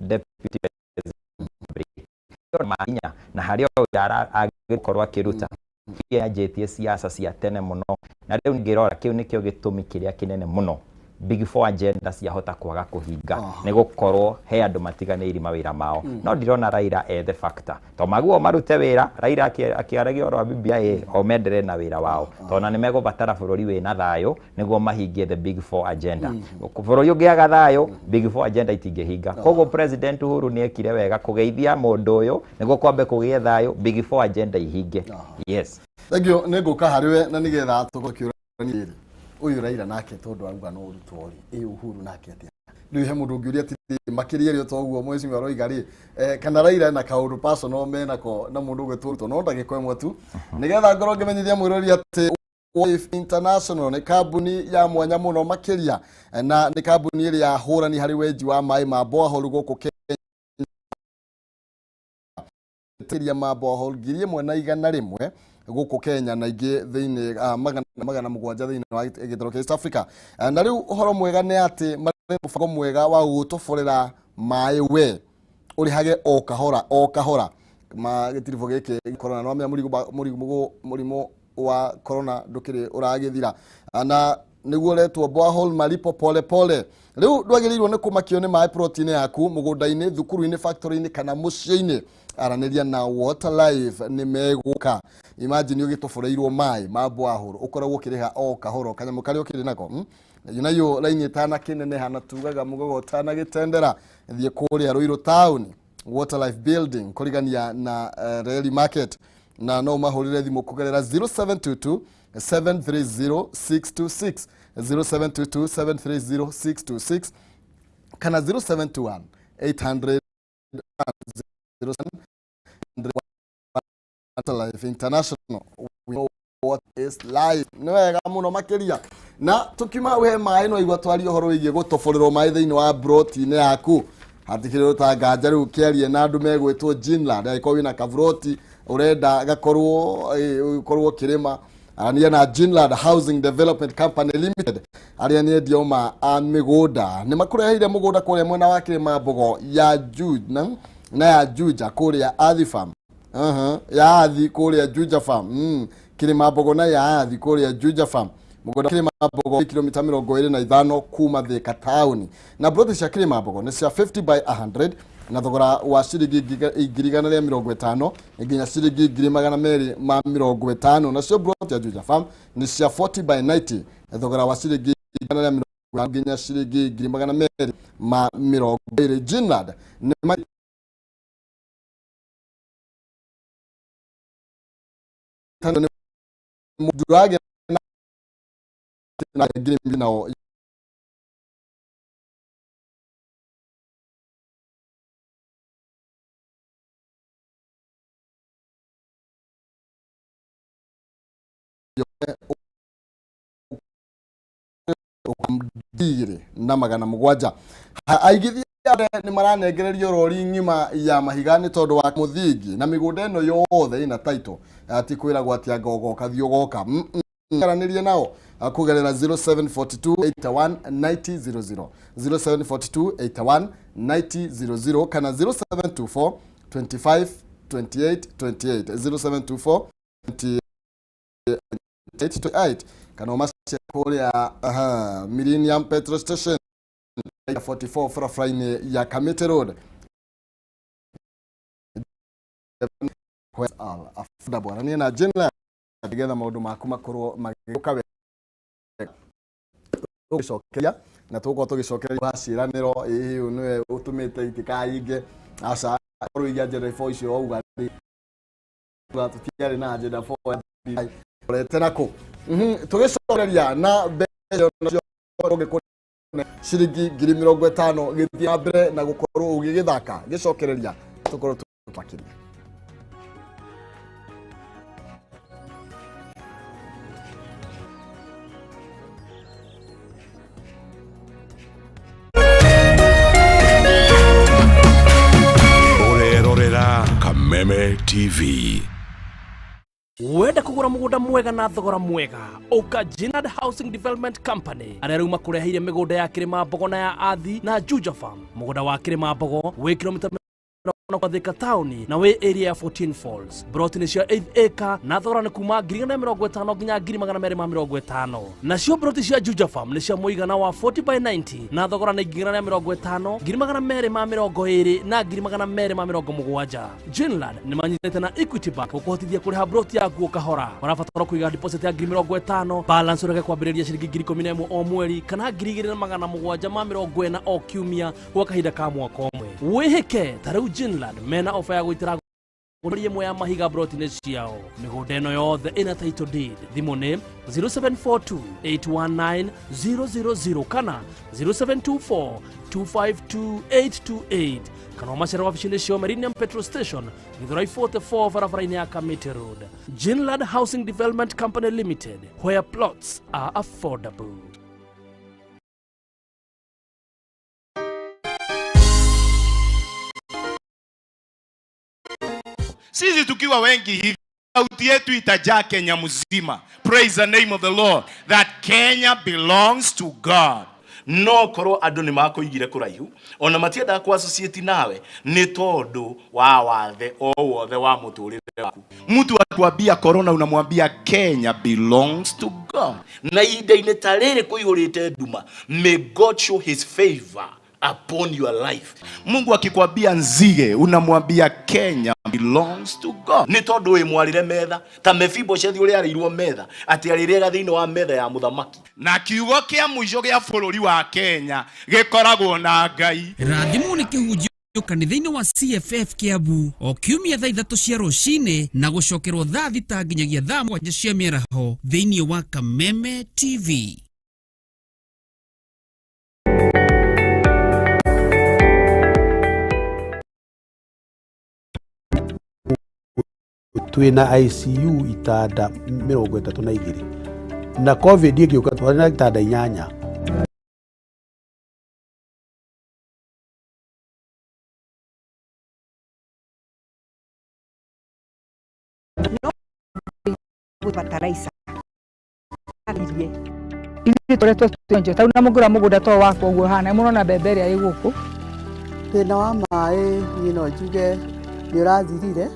deputy president mahinya na harĩa wĩra agĩkorwo akĩruta yanjĩtie siasa cia tene mũno, na rĩu ngĩrora kĩu nĩkĩo gĩtũmi kĩrĩa kĩnene mũno Big Four agenda ciahota kwaga kũhinga nĩ gũkorwo he andũ matiganĩirie mawĩra mao. No ndirona Raila e the factor to maguo marute wĩra. Raila akĩaragia ũhoro wa BBI o menderee na wĩra wao, tondũ nĩ megũbatara bũrũri wĩna thayũ nĩguo mahingie the Big Four agenda. Bũrũri ũngĩaga thayũ, Big Four agenda itingĩhinga. Koguo President Uhuru nĩ ekire wega kũgeithia mũndũ ũyũ nĩguo kwambe kũgĩe thayũ, Big Four agenda ihinge. Yes. Thank you. Nĩ ngũka harĩ we na nĩgetha tũgũkĩũrania rĩrĩ ũyũ Raila nake tondũ arauga no Ruto rĩ, ĩ Uhuru nake atĩa? Rĩu he mũndũ ũngĩũria atĩrĩrĩ, makĩria rĩ toguo mheshimiwa aroiga rĩ, kana Raila na kaũndũ personal menako na mũndũ ũgwĩtwo Ruto, no ndagĩka ĩmwe tu nĩgetha ngorwo ngĩmenyithia mwĩrori atĩ Wave International nĩ kambuni ya mwanya mũno makĩria, na nĩ kambuni ĩrĩa hũrani harĩ wenji wa maĩ ma borehole gũkũ Kenya, makĩria ma borehole 1,100 gũkũ Kenya na ingĩ thĩinĩ 700 thĩinĩ wa gĩtarũ kĩa East Africa. Na rĩu ũhoro mwega nĩ atĩ marĩ mũbango mwega wa gũgũtoborera maĩ, we ũrĩhage o kahora o kahora. Ma gĩtiribũ gĩkĩ corona no amenya mũrimũ wa corona ndũkĩrĩ ũragĩthira, na nĩguo ũretwo borehole malipo pole pole. Rĩu ndwagĩrĩirwo nĩ kũmakio nĩ maĩ plot-inĩ yaku, mũgũnda-inĩ, thukuru-inĩ, factory-inĩ kana mũciĩ-inĩ. Aranĩria na Water Life, nĩ megũka. Imagine ũgĩtoboreirwo maĩ ma borehole, ũkoragwo ũkĩrĩha o kahora kanyamũ karĩa ũkĩrĩ nako, Nayo raini ĩtanakĩneneha na tugaga mũgogo ũtanagĩtendera, thiĩ kũrĩa Ruiru town, Water Life building, kũrigania na Reli Market, na no mahũrĩre thimũ kũgerera 0722 730 626, 0722 730 626 kana 0721 800 07. Life International, we know what is life. Nĩ wega mũno makĩria. Na tũkiuma he maĩ, no igua twarie ũhoro wĩgiĩ gũtoborerwo maĩ thĩinĩ wa broti-inĩ yaku. Hatikĩrĩ ũtanganja rĩu kĩarie na andũ megwĩtwo Jinland. Angĩkorwo wĩna kaburoti ũrenda gakorwo ũkorwo ũkĩrĩma, arania na Jinland Housing Development Company Limited, arĩa nĩ endia ma a mĩgũnda. Nĩ makũreheire mũgũnda kũrĩa mwena wa Kĩrĩma Mbogo ya Juja na ya Juja kũrĩa Athi Farm. Ya Athi kũrĩa Juja Farm. Kĩrĩma Mbogo na ya Athi kũrĩa Juja Farm. Mũgũnda Kĩrĩma Mbogo kilomita 25 kuma Thika taũni, na broti cia Kĩrĩma Mbogo nĩ cia 50 by 100 na thogora wa ciringi 150,000 nginya ciringi 250,000. Nacio broti ya Juja Farm nĩ cia 40 by 90, thogora wa ciringi 150 nginya ciringi 220,000. Jinland nĩ Ndurage na 2,000 nao. 2,700. Aigithia nĩ maranengererio rori ng'ima ya mahiga nĩ tondũ wa mũthingi, na mĩgũnda ĩno yothe ĩna title, ti kwĩragwo atĩ anga ũgoka thiĩ ũgoka. Aranĩrie nao kũgerera 0742 81 9000, 0742 81 9000 kana 0724 25 28 28, 0724 28 28, kana ũmace kũrĩa Millennium Petrol Station 44 barabara-inĩ ya Kamiti Road. Affordable. Arania na Jinland nĩgetha maũndũ maku makorwo magĩũka wega. Tũgĩcokeria na tũgũkorwo tũgĩcokeria wa ciĩranĩro, ĩĩ ũyũ nĩwe ũtũmĩte itikahinge. Aca, korwo iria agenda four icio wauga rĩ, tũtiarĩ na agenda four ya BBI. Ũrete nakũ? Tũgĩcokereria na mbeca nacio ũngĩkũne ciringi 50,000, gĩthiĩ na mbere na gũkorwo ũgĩgĩthaka gĩcokereria tũkorwo tũmakĩria. Ũrerorera Kameme TV. Wenda kũgũra mũgũnda mwega na thogora mwega, ũka Jinad Housing Development Company, arĩa rĩu makũreheire mĩgũnda ya Kĩrĩma Mbogo na ya Athi na Juja Farm. Mũgũnda wa Kĩrĩma Mbogo wĩ kilomita na Thika taũni na wĩ area ya 14 Falls. Broti nĩ cia 8 acre na thogora nĩ kuma 150,000 nginya 250,000. Nacio broti cia Juja Farm nĩ cia mũigana wa 40 by 90 na thogora nĩ 150,000, 220,000 na 270,000. Jinland nĩ manyitĩte na Equity Bank gũkũhotithia kũrĩha broti yaku o kahora. Ũrabatara kũiga deposit ya 50,000, balance ũreke kwambĩrĩria ciringi 11,000 o mweri kana 2,740 o kiumia gwa kahinda ka mwaka ũmwe. Wĩhĩke ta rĩu Jinland mena ofa ya gũitĩra ngũri ĩmwe ya mahiga broti-inĩ ciao. Mĩgũnda ĩno yothe ĩna title deed. Thimũ nĩ 0742 819 000 kana 0724 252 828 kana ũmacere wabici-inĩ ciao Meridian Petrol Station, Githurai 44, barabara-inĩ ya Kamiti Road. Jinland Housing Development Company Limited, where plots are affordable. Sisi tukiwa wengi hivi, sauti yetu itajaa Kenya mzima. Praise the name of the Lord that Kenya belongs to God. No korwo andu ni makuigire kuraihu ona matiendaga ku associate nawe ni tondu wa wathe o wothe wa muturire waku. Mtu akikwambia corona unamwambia Kenya belongs to God. Na ihinda-inĩ ta rĩrĩ kũihũrĩte nduma, may God show his favor upon your life. Mungu akikwambia nzige unamwambia Kenya belongs to God. Nĩ tondũ wĩ mwarĩre metha ta Mefiboshethi ũrĩa arĩirwo metha atĩ arĩrĩaga thĩinĩ wa metha ya mũthamaki. Na kiugo kĩa mũico gĩa bũrũri wa Kenya gĩkoragwo na Ngai. Rathimwo nĩ kĩhunjio kanitha-inĩ wa CFF Kiambu o kiumia thaa 3 cia rũcinĩ na gũcokerwo thaa 6 nginyagia thaa 7 cia mĩaraho thĩinĩ wa Kameme TV. Twina ICU itanda 32 na COVID ĩgĩũka twarĩ na itanda 8. Bataraitha irie ithuĩ tũretwo twenje tau na mũngũra mũgũnda to wakwa ũguo hana mũrona mbembe ĩrĩa ĩ gũkũ. Thĩna wa maĩ niĩ no njuge nĩ ũrathirire.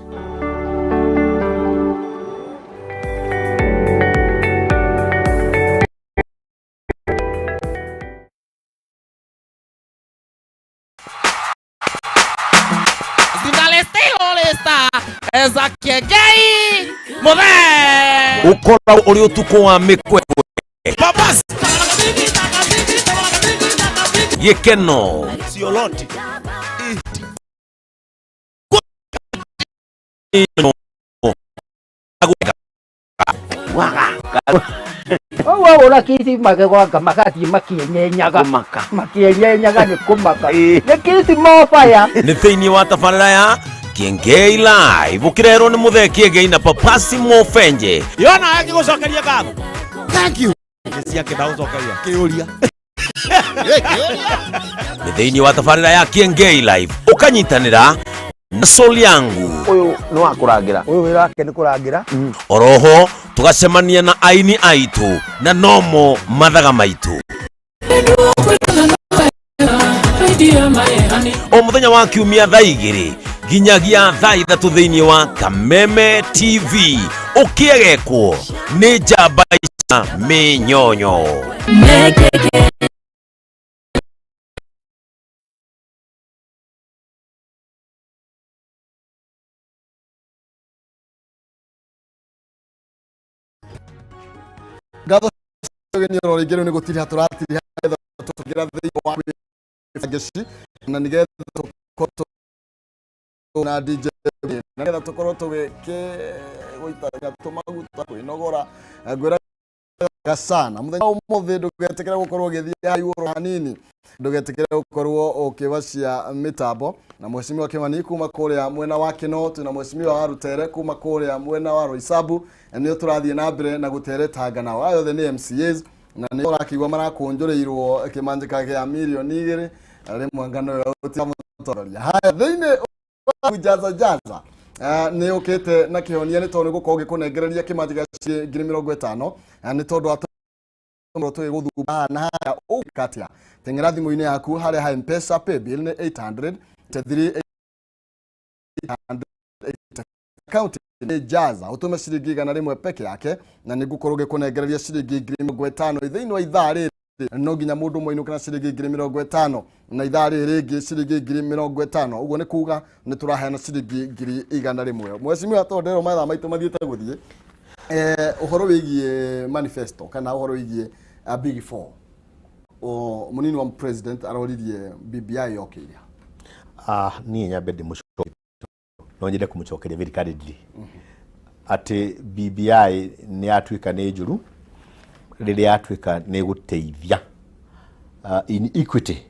Ukoragwo ũrĩ ũtukũ wa mĩkwekwe gĩkeno Sioloti. Ũguo ũra kithima gĩgonga magathiĩ makĩenyenyaga makĩenyenyaga nĩ kũmaka nĩ kithima baya. Nĩ thĩinĩ wa tabarĩra ya Kiengei Live ũkĩrerwo nĩ Mũthee Kiengei na Papasi Mofenje. Yona agĩgũcokeria ngatho. Thank you. Nĩ ciake ndagũcokeria kĩũria. Nĩ thĩinĩ wa tabarĩra ya Kiengei Live ũkanyitanĩra na Sol yangu. Ũyũ nĩ wa kũrangĩra. Ũyũ wĩra wake nĩ kũrangĩra. Oroho tũgacemania na aini aitũ na nomo mathaga maitũ. O mũthenya wa kiumia thaa 2 nginyagia thaa 3 thĩinĩ wa Kameme TV ũkĩegekwo nĩ njamba cia mĩnyonyo. Ngatho ũgeni oro rĩngĩ rĩu nĩ gũtiriha tũratiriha nĩgetha tũkĩra thĩinĩ wa ngeci na nĩgetha tũkorwo na DJ na nĩgetha tũkorwo tũgĩkĩgũitania tũmaguta kwĩnogora ngwĩra sana mũthenya wa ũmũthĩ ndũgetĩkĩre gũkorwo ũgĩthiĩ igũrũ hanini, ndũgetĩkĩre gũkorwo ũkĩwacia mĩtambo na mheshimiwa Kimani kuma kũrĩa mwena wa Kinoo, twĩna mheshimiwa wa Rutere kuma kũrĩa mwena wa Roysambu, nĩo tũrathiĩ na mbere na gũteretanga nao. Aya othe nĩ MCAs na nĩ ũrakĩigua marakũnjũrĩirwo kĩmanjĩka kĩa mirioni 2 rĩmwe ngano ĩyo gũtiramũtongoria. Haya, thĩinĩ wa jaza jaza nĩ ũkĩte na kĩhonia nĩ tondũ nĩ gũkorwo gĩkũnengereria kĩmanjĩka 50,000 nĩ tondũ tũgĩgũthumba na haya ũkatia teng'era thimũ-inĩ yaku harĩa ha M-Pesa paybill nĩ 800 3 800 akaunti nĩ Jaza ũtũme ciringi 100 peke yake na nĩ ngũkorwo ngĩkũnengereria ciringi 50,000 thĩinĩ wa ithaa rĩrĩ no nginya mũndũ ũmwe ainũke na ciringi 50,000 na ithaa rĩrĩ rĩngĩ ciringi 50,000. Ũguo nĩ kuga nĩ tũraheana ciringi 100,000. Mheshimiwa, tondũ ndĩrona mathaa maitũ mathiĩte gũthiĩ, ũhoro wĩgiĩ manifesto kana ũhoro wĩgiĩ Big Four, o mũnini wa president aroririe BBI yokĩire. Ah, niĩ nyambe ndĩmũcokerie, no nyende kũmũcokeria very candidly atĩ BBI nĩ yatuĩka nĩ njũru rĩrĩa yatuĩka nĩ gũteithia in equity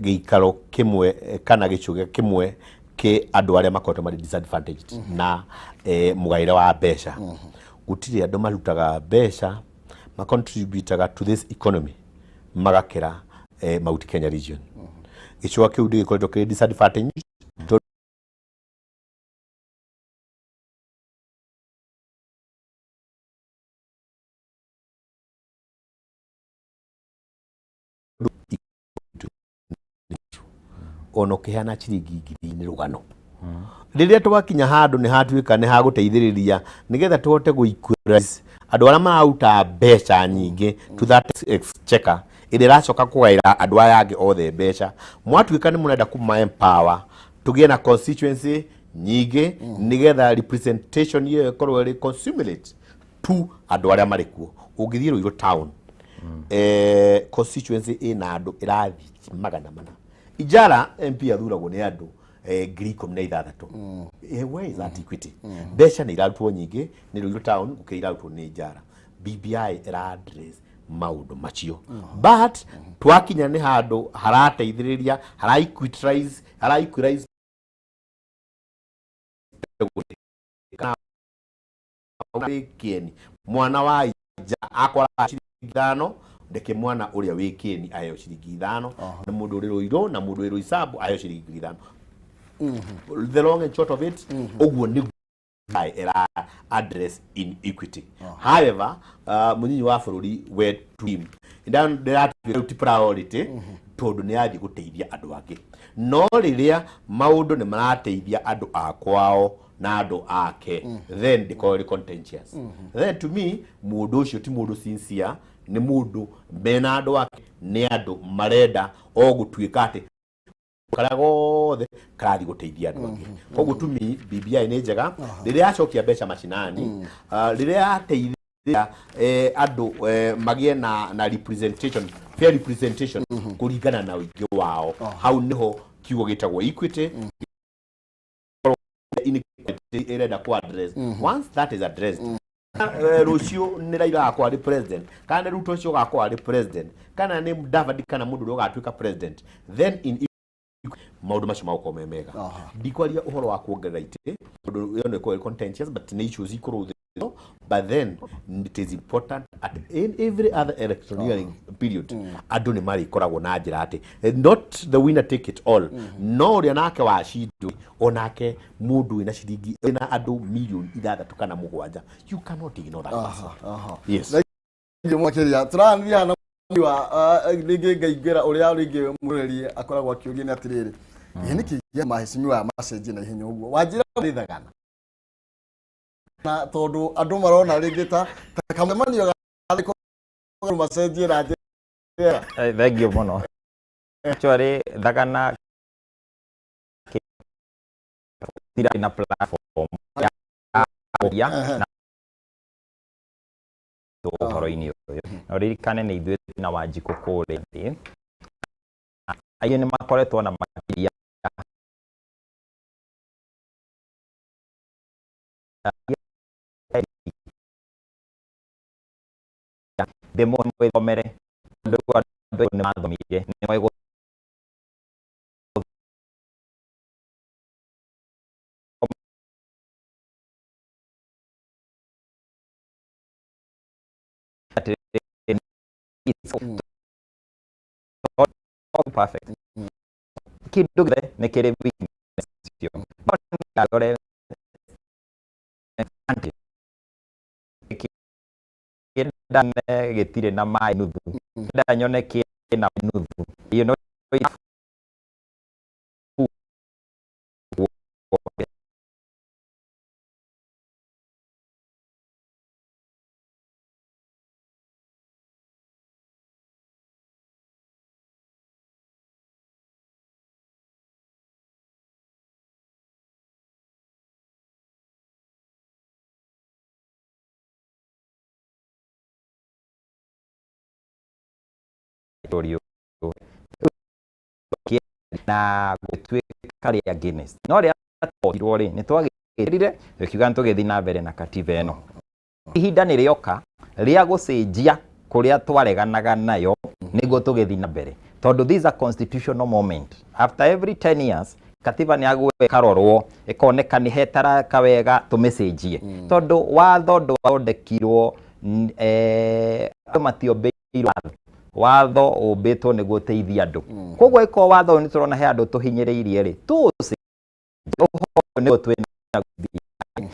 gĩikaro kĩmwe kana gĩcũge kĩmwe kĩ andũ arĩa makoretwo marĩ disadvantaged na mũgaĩre wa mbeca. Gũtirĩ andũ marutaga mbeca macontributaga to this economy magakĩra Mount Kenya region. Gĩcũa kĩu ndĩgĩkoretwo kĩrĩ disadvantaged tondũ ona ũkĩheana ciringi 1,000 nĩ rũgano. Rĩrĩa twakinya handũ nĩ hatuĩka nĩ hagũteithĩrĩria nĩgetha tũhote gũ equalize andũ arĩa mararuta mbeca nyingĩ to that exchequer ĩrĩa ĩracoka kũgaĩra andũ aya angĩ othe mbeca, mwatuĩka nĩ mũrenda kũma empower tũgĩe na constituency nyingĩ nĩgetha representation ĩyo ĩkorwo ĩrĩ consummate to andũ arĩa marĩ kuo. Ũngĩthiĩ Ruiru town, constituency ĩna andũ ĩrathiĩ 400. Ijara MP athuragwo nĩ andũ 16,000. Where is that equity? Mbeca nĩ irarutwo nyingĩ nĩ Ruiru town gũkĩra irarutwo nĩ Ijara. BBI ĩra address maũndũ macio, but twakinya nĩ handũ harateithĩrĩria hara equalize, hara equalize wĩ kĩeni mwana wa ija akora ciringi 5, reke mwana ũrĩa wĩ kĩeni aheo ciringi 5, na mũndũ ũrĩ Rũirũ na mũndũ wĩ Rũisambu aheo ciringi 5,000. The long and short of it, ũguo nĩguo ĩra address inequity. However, mũnyinyi wa bũrũri we team ndĩratuĩka ti priority tondũ nĩ yathiĩ gũteithia andũ angĩ, no rĩrĩa maũndũ nĩ marateithia andũ a kwao na andũ ake, then ndĩkorwo ĩrĩ contentious. Then to me mũndũ ũcio ti mũndũ sincere, nĩ mũndũ mena andũ ake, nĩ andũ marenda o gũtuĩka atĩ karĩa gothe karathiĩ gũteithia andũ angĩ. Koguo to me BBI nĩ njega rĩrĩa yacokia mbeca macinani, rĩrĩa yateithia andũ magĩe na representation, fair representation kũringana na ũingĩ wao. Hau nĩho kiugo gĩtagwo equity, inequality ĩrenda ku address. Once that is addressed, rũciũ nĩ Raila agakorwo arĩ president kana nĩ Ruto ũcio ũgakorwo arĩ president kana nĩ Mudavadi kana mũndũ ũrĩa ũgatuĩka president, then in maũndũ macio magũkorwo me mega. Ndikwaria ũhoro wa kuongerera itĩ tondũ ĩyo nĩ ĩkoragwo ĩrĩ contentious, but nĩ issues ikorwo thĩ, but then it is important at in every other electioneering period andũ nĩ marĩkoragwo na njĩra atĩ not the winner take it all, no ũrĩa nake wacindwo onake mũndũ wĩna ciringi wĩna andũ mirioni 6 kana 7, you cannot ignore that person. Yes. Thank you makĩria. Tũraranĩria na wa rĩngĩ ngaingĩra ũrĩa rĩngĩ mũreri akoragwo akĩũria nĩ atĩrĩrĩ, ĩ nĩkĩ gĩa maheshimiwa aya macenjie na ihenya ũguo wanjĩra rĩthagana na tondũ andũ marona rĩngĩ ta kamũcemanio ga macenjie na njĩra. Thank you mũno. Actually, thagana tirarĩ na platform ya kũria na ũhoro-inĩ ũyũ, na ũririkane nĩ ithuĩ na Wanjikũ kũrĩa thĩ, aingĩ nĩ makoretwo na makĩria ndĩmwĩthomere andũ andũ nĩ mathomire nĩ moĩ. It's all perfect, kĩndũ gĩothe nĩ kĩrĩ weakness cio, no nĩ arore kĩrĩa gĩtirĩ na maĩ nuthu, kĩrĩa nyone kĩna nuthu. Bũrũri ũyũ na gũtuĩka rĩa Guinness. No rĩa twotirwo rĩ, nĩ twagĩrire tũkiuga nĩ tũgĩthiĩ na mbere na katiba ĩno. Ihinda nĩ rĩoka rĩa gũcenjia kũrĩa twareganaga nayo nĩguo tũgĩthiĩ na mbere, tondũ this is a constitutional moment. After every 10 years katiba nĩ agũkarorwo ĩkoneka nĩ hetaraka wega tũmĩcenjie, tondũ watho ndwathondekirwo andũ matiombĩirwo watho. Watho ũmbĩtwo nĩguo ũteithie andũ. Koguo ĩkorwo watho ũyũ nĩ tũrona he andũ tũhinyĩrĩirie rĩ, tũũcenjie ũhoro nĩguo twĩna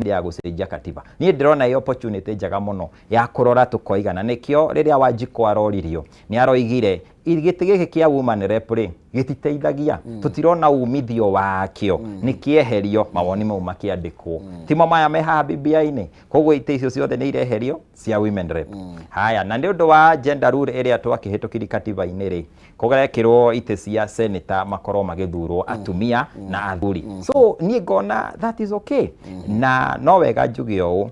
ya gũcenjia katiba. Niĩ ndĩrona ĩ opportunity njega mũno ya kũrora tũkoigana. Nĩkĩo rĩrĩa Wanjikũ aroririo nĩ aroigire gĩtĩ gĩkĩ kĩa woman rep rĩ gĩtiteithagia, tũtirona umithio wakĩo, nĩ kĩeherio. Mawoni mau makĩandĩkwo timo maya me haha BBI-inĩ. Koguo itĩ icio ciothe nĩ ireherio cia women rep. Haya, na nĩ ũndũ wa gender rule ĩrĩa twakĩhĩtũkirie katiba-inĩ rĩ, kũgerekĩrwo itĩ cia senator makorwo magĩthurwo atumia na athuri. So niĩ ngona that is okay. Na no wega njuge ũũ,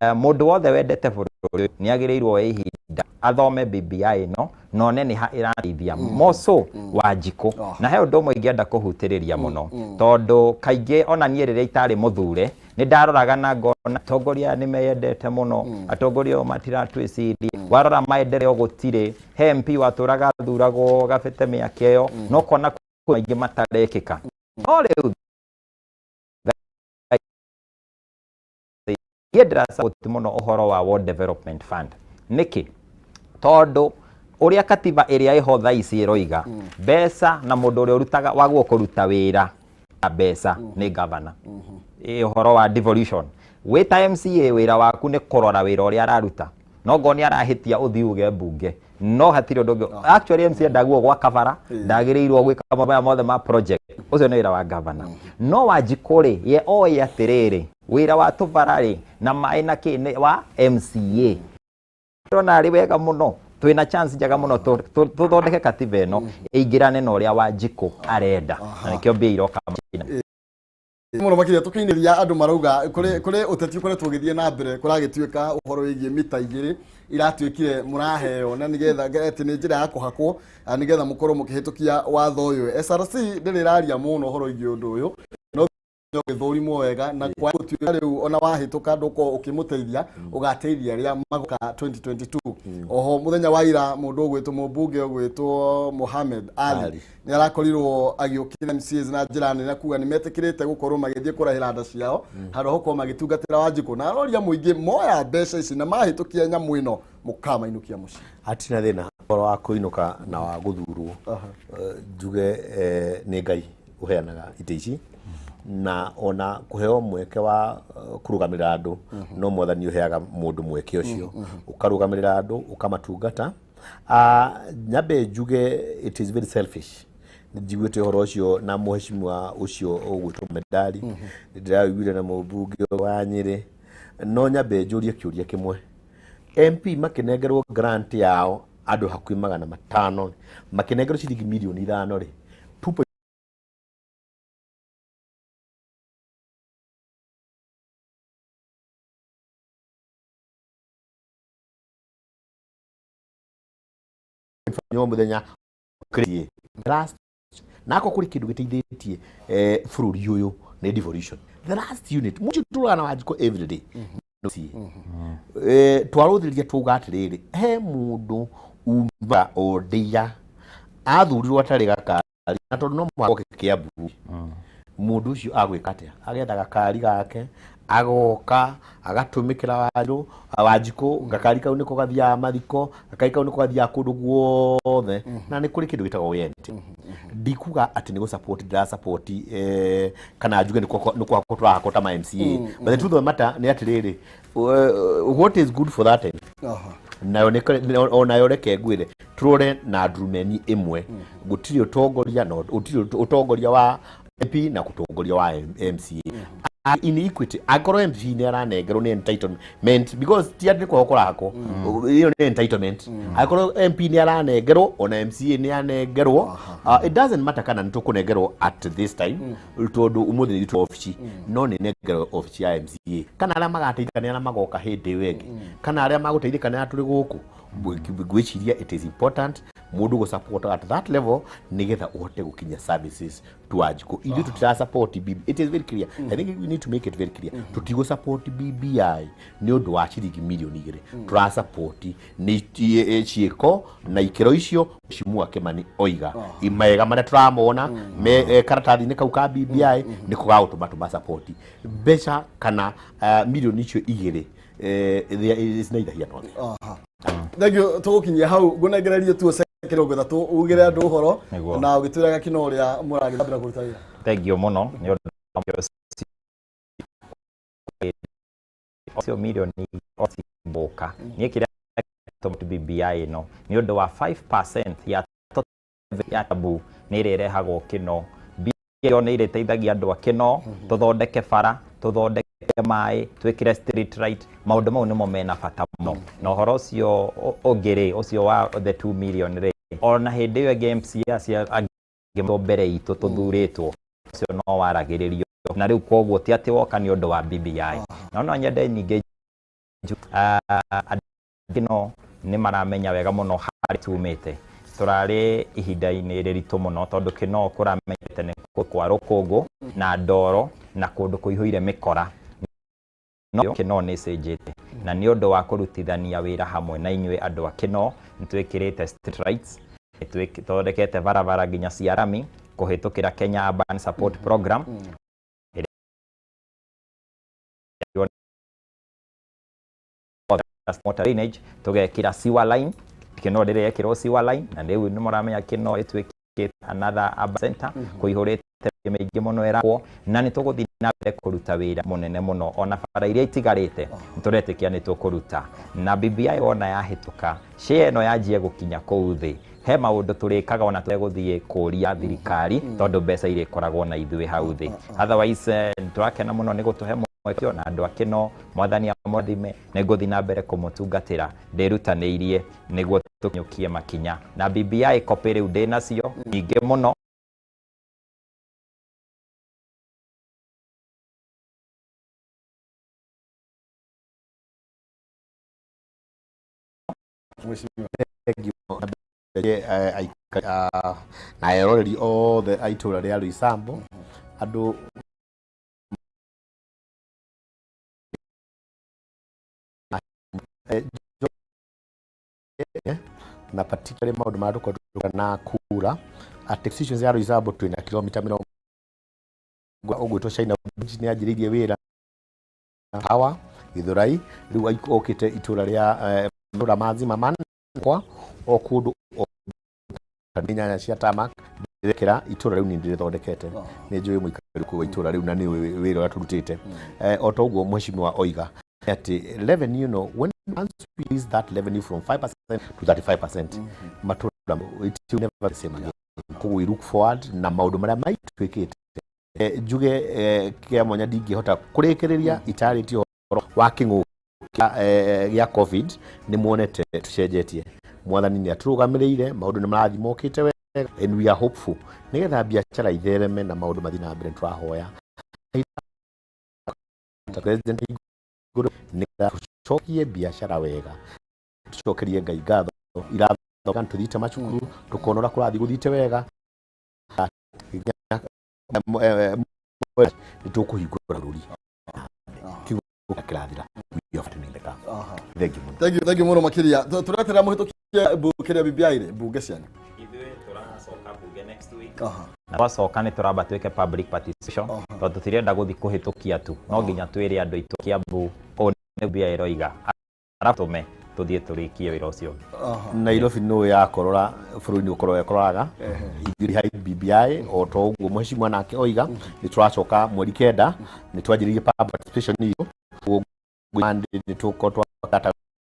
mũndũ wothe wendete bũrũri ũyũ nĩ agĩrĩirwo ihinda athome BBI ĩno na one nĩ ha ĩrateithia moco Wanjikũ. Na he ũndũ ũmwe ingĩenda kũhutĩrĩria mũno, tondũ kaingĩ ona niĩ rĩrĩa itarĩ mũthure nĩ ndaroraga na ngona atongoria aya nĩ meyendete mũno, atongoria aya matiratwĩciria. Warora maendeleo gũtirĩ. He MP watũraga athuragwo gabete mĩaka ĩyo, no kona kwĩ maingĩ matarekĩka. No rĩu niĩ ndĩrasupport mũno ũhoro wa World Development Fund. Nĩkĩ? Tondũ ũrĩa katiba ĩrĩa ĩho thaa ici ĩroiga, mbeca na mũndũ ũrĩa ũrutaga wagwo kũruta wĩra na mbeca nĩ gavana. Ũhoro wa devolution, wĩ ta MCA wĩra waku nĩ kũrora wĩra ũrĩa araruta, no ngorwo nĩ arahĩtia ũthiĩ uge mbunge, no hatirĩ ũndũ ũngĩ. Actually MCA ndagwo gwaka bara, ndagĩrĩirwo gwĩka maũndũ maya mothe ma project, ũcio nĩ wĩra wa gavana. No Wanjikũ rĩ, ye oĩ atĩrĩrĩ, wĩra wa tũbara rĩ na maĩ na kĩ nĩ wa MCA. Ndĩrona arĩ wega mũno, twĩna chance njega mũno tũthondeke katiba ĩno ĩingĩrane na ũrĩa Wanjikũ arenda, na nĩkĩo mbia iroka mũno makĩria. Tũkĩinĩria andũ marauga kũrĩ ũteti ũkoretwo ũgĩthiĩ na mbere, kũragĩtuĩka ũhoro wĩgiĩ mita igĩrĩ iratuĩkire mũraheo na nĩgetha atĩ nĩ njĩra ya kũhakwo, nĩgetha mũkorwo mũkĩhĩtũkia watho ũyũ. SRC ndĩrĩ ĩraria mũno ũhoro wĩgiĩ ũndũ ũyũ, no ũgĩthũrimwo wega na kwa gũtuĩka rĩu ona wahĩtũka ndũkorwo ũkĩmũteithia, ũgateithia arĩa magoka 2022. Oho mũthenya wa ira mũndũ ũgwĩtwo mũmbunge ũgwĩtwo Mohamed Ali Ali. Nĩ arakorirwo agĩũkĩra MCAs na njĩra nene kuga nĩ metĩkĩrĩte gũkorwo magĩthiĩ kũrahĩra nda ciao handũ ha gũkorwo magĩtungatĩra Wanjikũ, na aroria mũingĩ moya mbeca ici na mahĩtũkia nyamũ ĩno mũkamainũkia mũciĩ. Hatirĩ na thĩna ũhoro wa kũinũka na wa gũthurwo. Njuge nĩ Ngai ũheanaga itĩ ici, na ona kũheo mweke wa kũrũgamĩrĩra andũ no Mwathani ũheaga mũndũ mweke ũcio, ũkarũgamĩrĩra andũ ũkamatungata. Nyambe njuge it is very selfish. Njiguĩte ũhoro ũcio na mũheshimiwa ũcio ũgwĩtwo Medali, ndĩrawiguire na mũmbunge wa Nyĩrĩ, no nyambe njũrie kĩũria kĩmwe. MP makĩnengerwo grant yao andũ hakuhĩ 500 makĩnengerwo ciringi mirioni 5 rĩ, 2. O mũthenya kĩrĩ last nako kũrĩ kĩndũ gĩteithĩtie bũrũri ũyũ nĩ devolution, the last unit mũcio tũraga na Wanjikũ every day. Twarũthĩrĩria twauga atĩrĩrĩ, he mũndũ uma o ndĩa athurirwo atarĩ gakari, na tondũ no mũhaka oke Kĩambu, mũndũ ũcio agwĩka atĩa? Agetha gakari gake agoka agatũmĩkĩra Wanjirũ Wanjikũ. Gakari kau nĩko gathiaga mathiko, gakari kau nĩko gathiaga kũndũ guothe, na nĩ kũrĩ kĩndũ gĩtagwo wendi. Ndikuga atĩ nĩ gũ-support ndĩra support kana njuge nĩ kũhakwo tũrahakwo ta ma MCA, but the truth of the matter nĩ atĩrĩrĩ, what is good for that nayo onayo reke ngwĩre tũrore na ndurumeni ĩmwe. Gũtirĩ ũtongoria na gũtirĩ ũtongoria wa MP na ũtongoria wa MCA in equity. Angĩkorwo MP nĩ aranengerwo nĩ entitlement, because ti atĩ nĩ kwaga kũrahakwo, ĩyo nĩ entitlement. Angĩkorwo MP nĩ aranengerwo, ona MCA nĩ anengerwo, it doesn't matter kana nĩ tũkũnengerwo at this time, tondũ ũmũthĩ nĩ ithuĩ obici, no nĩ nengerwo obici ya MCA, kana arĩa magateithĩka nĩ arĩa magoka hĩndĩ ĩyo ĩngĩ, kana arĩa magũteithĩka nĩ arĩa tũrĩ gũkũ. Ngwĩciria it is important. Mũndũ gũ support at that level nĩgetha ũhote gũkinya services to Wanjikũ. Ithuĩ tũtira support BBI. It is very clear. I think we need to make it very clear. Tũtigũ support BBI nĩ ũndũ wa ciringi mirioni 2. Tũra support nĩ ciĩko na ikĩro icio Mheshimiwa Kimani oiga mega marĩa tũramona me karatathi-inĩ kau ka BBI nĩko gagũtũma tũma support mbeca kana mirioni icio igĩrĩ, is neither here nor there. Thank you. Tũgũkinyia hau, ngũnengererie tu 30 ugire andũ ũhoro Nĩguo. na ũgĩtwĩraga kĩno ũrĩa mũragĩthiĩ na mbere kũruta wĩra. Thank you mũno nĩ ũndũ wa ũcio mirioni ocimboka. Niĩ kĩrĩa gĩtũmĩte BBI ĩno nĩ ũndũ wa 5% ya total ya tabu nĩ ĩrĩrehagwo kĩno. Mbia ĩyo nĩ ĩrĩteithagia andũ a kĩno tũthondeke bara, tũthondeke maĩ, twĩkĩre street light. Maũndũ mau nĩmo mena bata mũno. Na ũhoro ũcio ũngĩ rĩ, ũcio wa the 2 million rĩ, ona hĩndĩ ĩyo ĩngĩ MCA acio angĩ mbere itũ tũthurĩtwo, ũcio no waragĩrĩrio na rĩu, koguo ti atĩ woka nĩ ũndũ wa BBI. No no nyende ningĩ andũ no nĩ maramenya wega mũno harĩa tumĩte. Tũrarĩ ihinda-inĩ rĩritũ mũno tondũ kĩno kũramenyete nĩ kwa rũkũngũ na ndoro na kũndũ kũihũire mĩkora, no kĩno nĩ ĩcenjetie na nĩ ũndũ wa kũrutithania wĩra hamwe na inyuĩ andũ a kĩno. Nĩ twĩkĩrĩte street lights, nĩ twĩthondekete barabara nginya cia rami kũhĩtũkĩra Kenya Urban Support Program ĩrĩa water drainage, tũgekĩra sewer line. Kĩno rĩrekĩrwo sewer line na rĩu nĩ mũramenya kĩno ĩtuĩkĩte another urban center kũihũrĩte mĩingĩ mũno ĩrakwo, na nĩ tũgũthiĩ na mbere kũruta wĩra mũnene mũno. Ona bara iria itigarĩte nĩ tũretĩkia nĩ tũkũruta na BBI wona yahĩtũka, share ĩno yanjie gũkinya kũu thĩ. He maũndũ tũrĩkaga ona tũtegũthiĩ kũria thirikari tondũ mbeca irĩkoragwo na ithuĩ hau thĩ. Otherwise, nĩ tũrakena mũno nĩ gũtũhe mweke na andũ a kĩno. Mwathani amũrathime. Nĩ ngũthiĩ na mbere kũmũtungatĩra ndĩrutanĩirie nĩguo tũkinyũkie makinya na BBI copy rĩu ndĩ nacio nyingĩ mũno. Mheshimiwa. Thank you. Na eroreri othe a itũra rĩa Roysambu, andũ na particularly maũndũ marĩa tũkoretwo na kura atĩ constituency ya Roysambu twĩna kilomita mĩrongo ũgwĩtwo China Bridge nĩ yanjĩrĩirie wĩra hawa Githurai, rĩu okĩte itũra rĩa matũra ma Zimmerman kwa o kũndũ nĩ nyanya cia tarmac ndĩrekĩra itũra rĩu nĩ ndĩrĩthondekete. Nĩ njũĩ mũikari wa itũra rĩu na nĩ wĩra ũrĩa tũrutĩte. O ta ũguo mheshimiwa oiga atĩ revenue, no when once we raise that revenue from 5% to 35%, matũra it will never be the same again. Koguo we look forward na maũndũ marĩa maitwĩkĩte. Njuge kĩa mwanya ndingĩhota kũrĩkĩrĩria itarĩtie ũhoro wa kĩng'ũki gĩa COVID. Nĩ muonete tũcenjetie, mwathani nĩ atũrũgamĩrĩire, maũndũ nĩ marathiĩ mokĩte wega and we are hopeful nĩgetha biacara ithereme na maũndũ mathiĩ na mbere. Tũrahoya President igũrũ nĩgetha tũcokie biacara wega, tũcokerie Ngai ngatho irathoka, tũthiĩte macukuru tũkona ũrĩa kũrathiĩ gũthiĩte wega, nĩ tũkũhingũra bũrũri kiugo kĩrathira. We are fighting the gap. Thank you mũno. Thank you, thank you mũno makĩria. Tũreterera mũhĩtũkie kĩrĩa BBI rĩ mbunge cianyu. Ithuĩ tũracoka bunge next week. Aha. Na twacoka nĩ tũramba twĩke public participation tondũ tũtirenda gũthiĩ kũhĩtũkia tu, no nginya twĩre andũ aitũ Kiambu ũũ nĩ BBI ĩroiga, arabu tũme tũthiĩ tũrĩkie wĩra ũcio. Nairobi nĩ yakorora bũrũri nĩ ũkorwo ĩkoraga ithuĩ harĩ BBI o ta ũguo mheshimiwa nake oiga. Nĩ tũracoka mweri 9, nĩ twanjĩrĩirie public participation itũ. Nĩ tũkorwo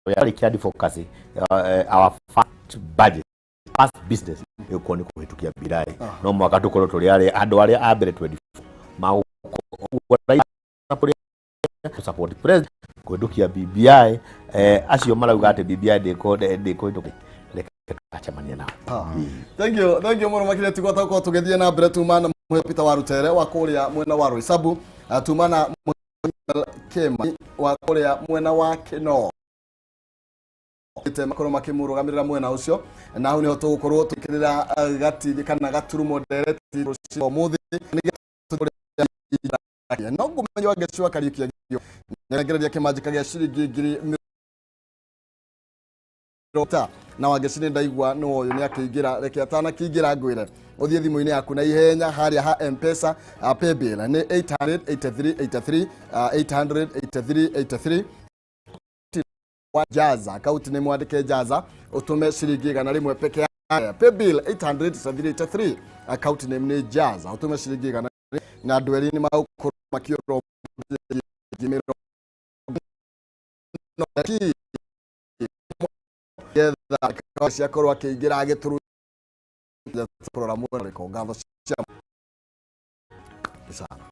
twarĩkia advocacy, our first budget, first business ĩgũkorwo nĩ kũhĩtũkia BBI. No mwaka tũkorwo tũrĩ arĩa andũ arĩa a mbere 24 magũkorwo support president kũhĩtũkia BBI. Acio marauga atĩ BBI ndĩkũhĩtũka, reke tũgacemania nao. Thank you, thank you mũno makĩria. Tigwata gũkorwo tũgĩthiĩ na mbere, tuma na Mũhĩa Peter wa Rutere wa kũrĩa mwena wa Roysambu, tuma na Mũhĩa Kĩma wa kũrĩa mwena wa Kĩno. Te makorwo makĩmũrũgamĩrĩra mwena ũcio na hau nĩho tũgũkorwo tũkĩrĩra gati kana gaturumo ndereti rũciũ ũmũthĩ nĩgetha no ngũmenya wa Ngeci wa Kariuki nĩarengereria kĩmanjĩka gĩa ciringi ngiri mĩrongo na Wangeci nĩ ndaigua nĩ ũyũ nĩ akĩingĩra reke atanakĩingĩra ngwĩre ũthiĩ thimũ-inĩ yaku na ihenya harĩa ha Mpesa paybill nĩ 883 83 883 83 wa Jaza akaunti nĩ mwandĩke Jaza ũtũme ciringi 100 peke yake. Paybill 883 account name nĩ Jaza ũtũme ciringi 100 na andũ erĩ nĩ magũkorwo makĩũrwo ciringi mĩrongo ki getha ciakorwo akĩingĩra agĩtũru kũrora mwena ũrĩkũ. Ngatho cia sana.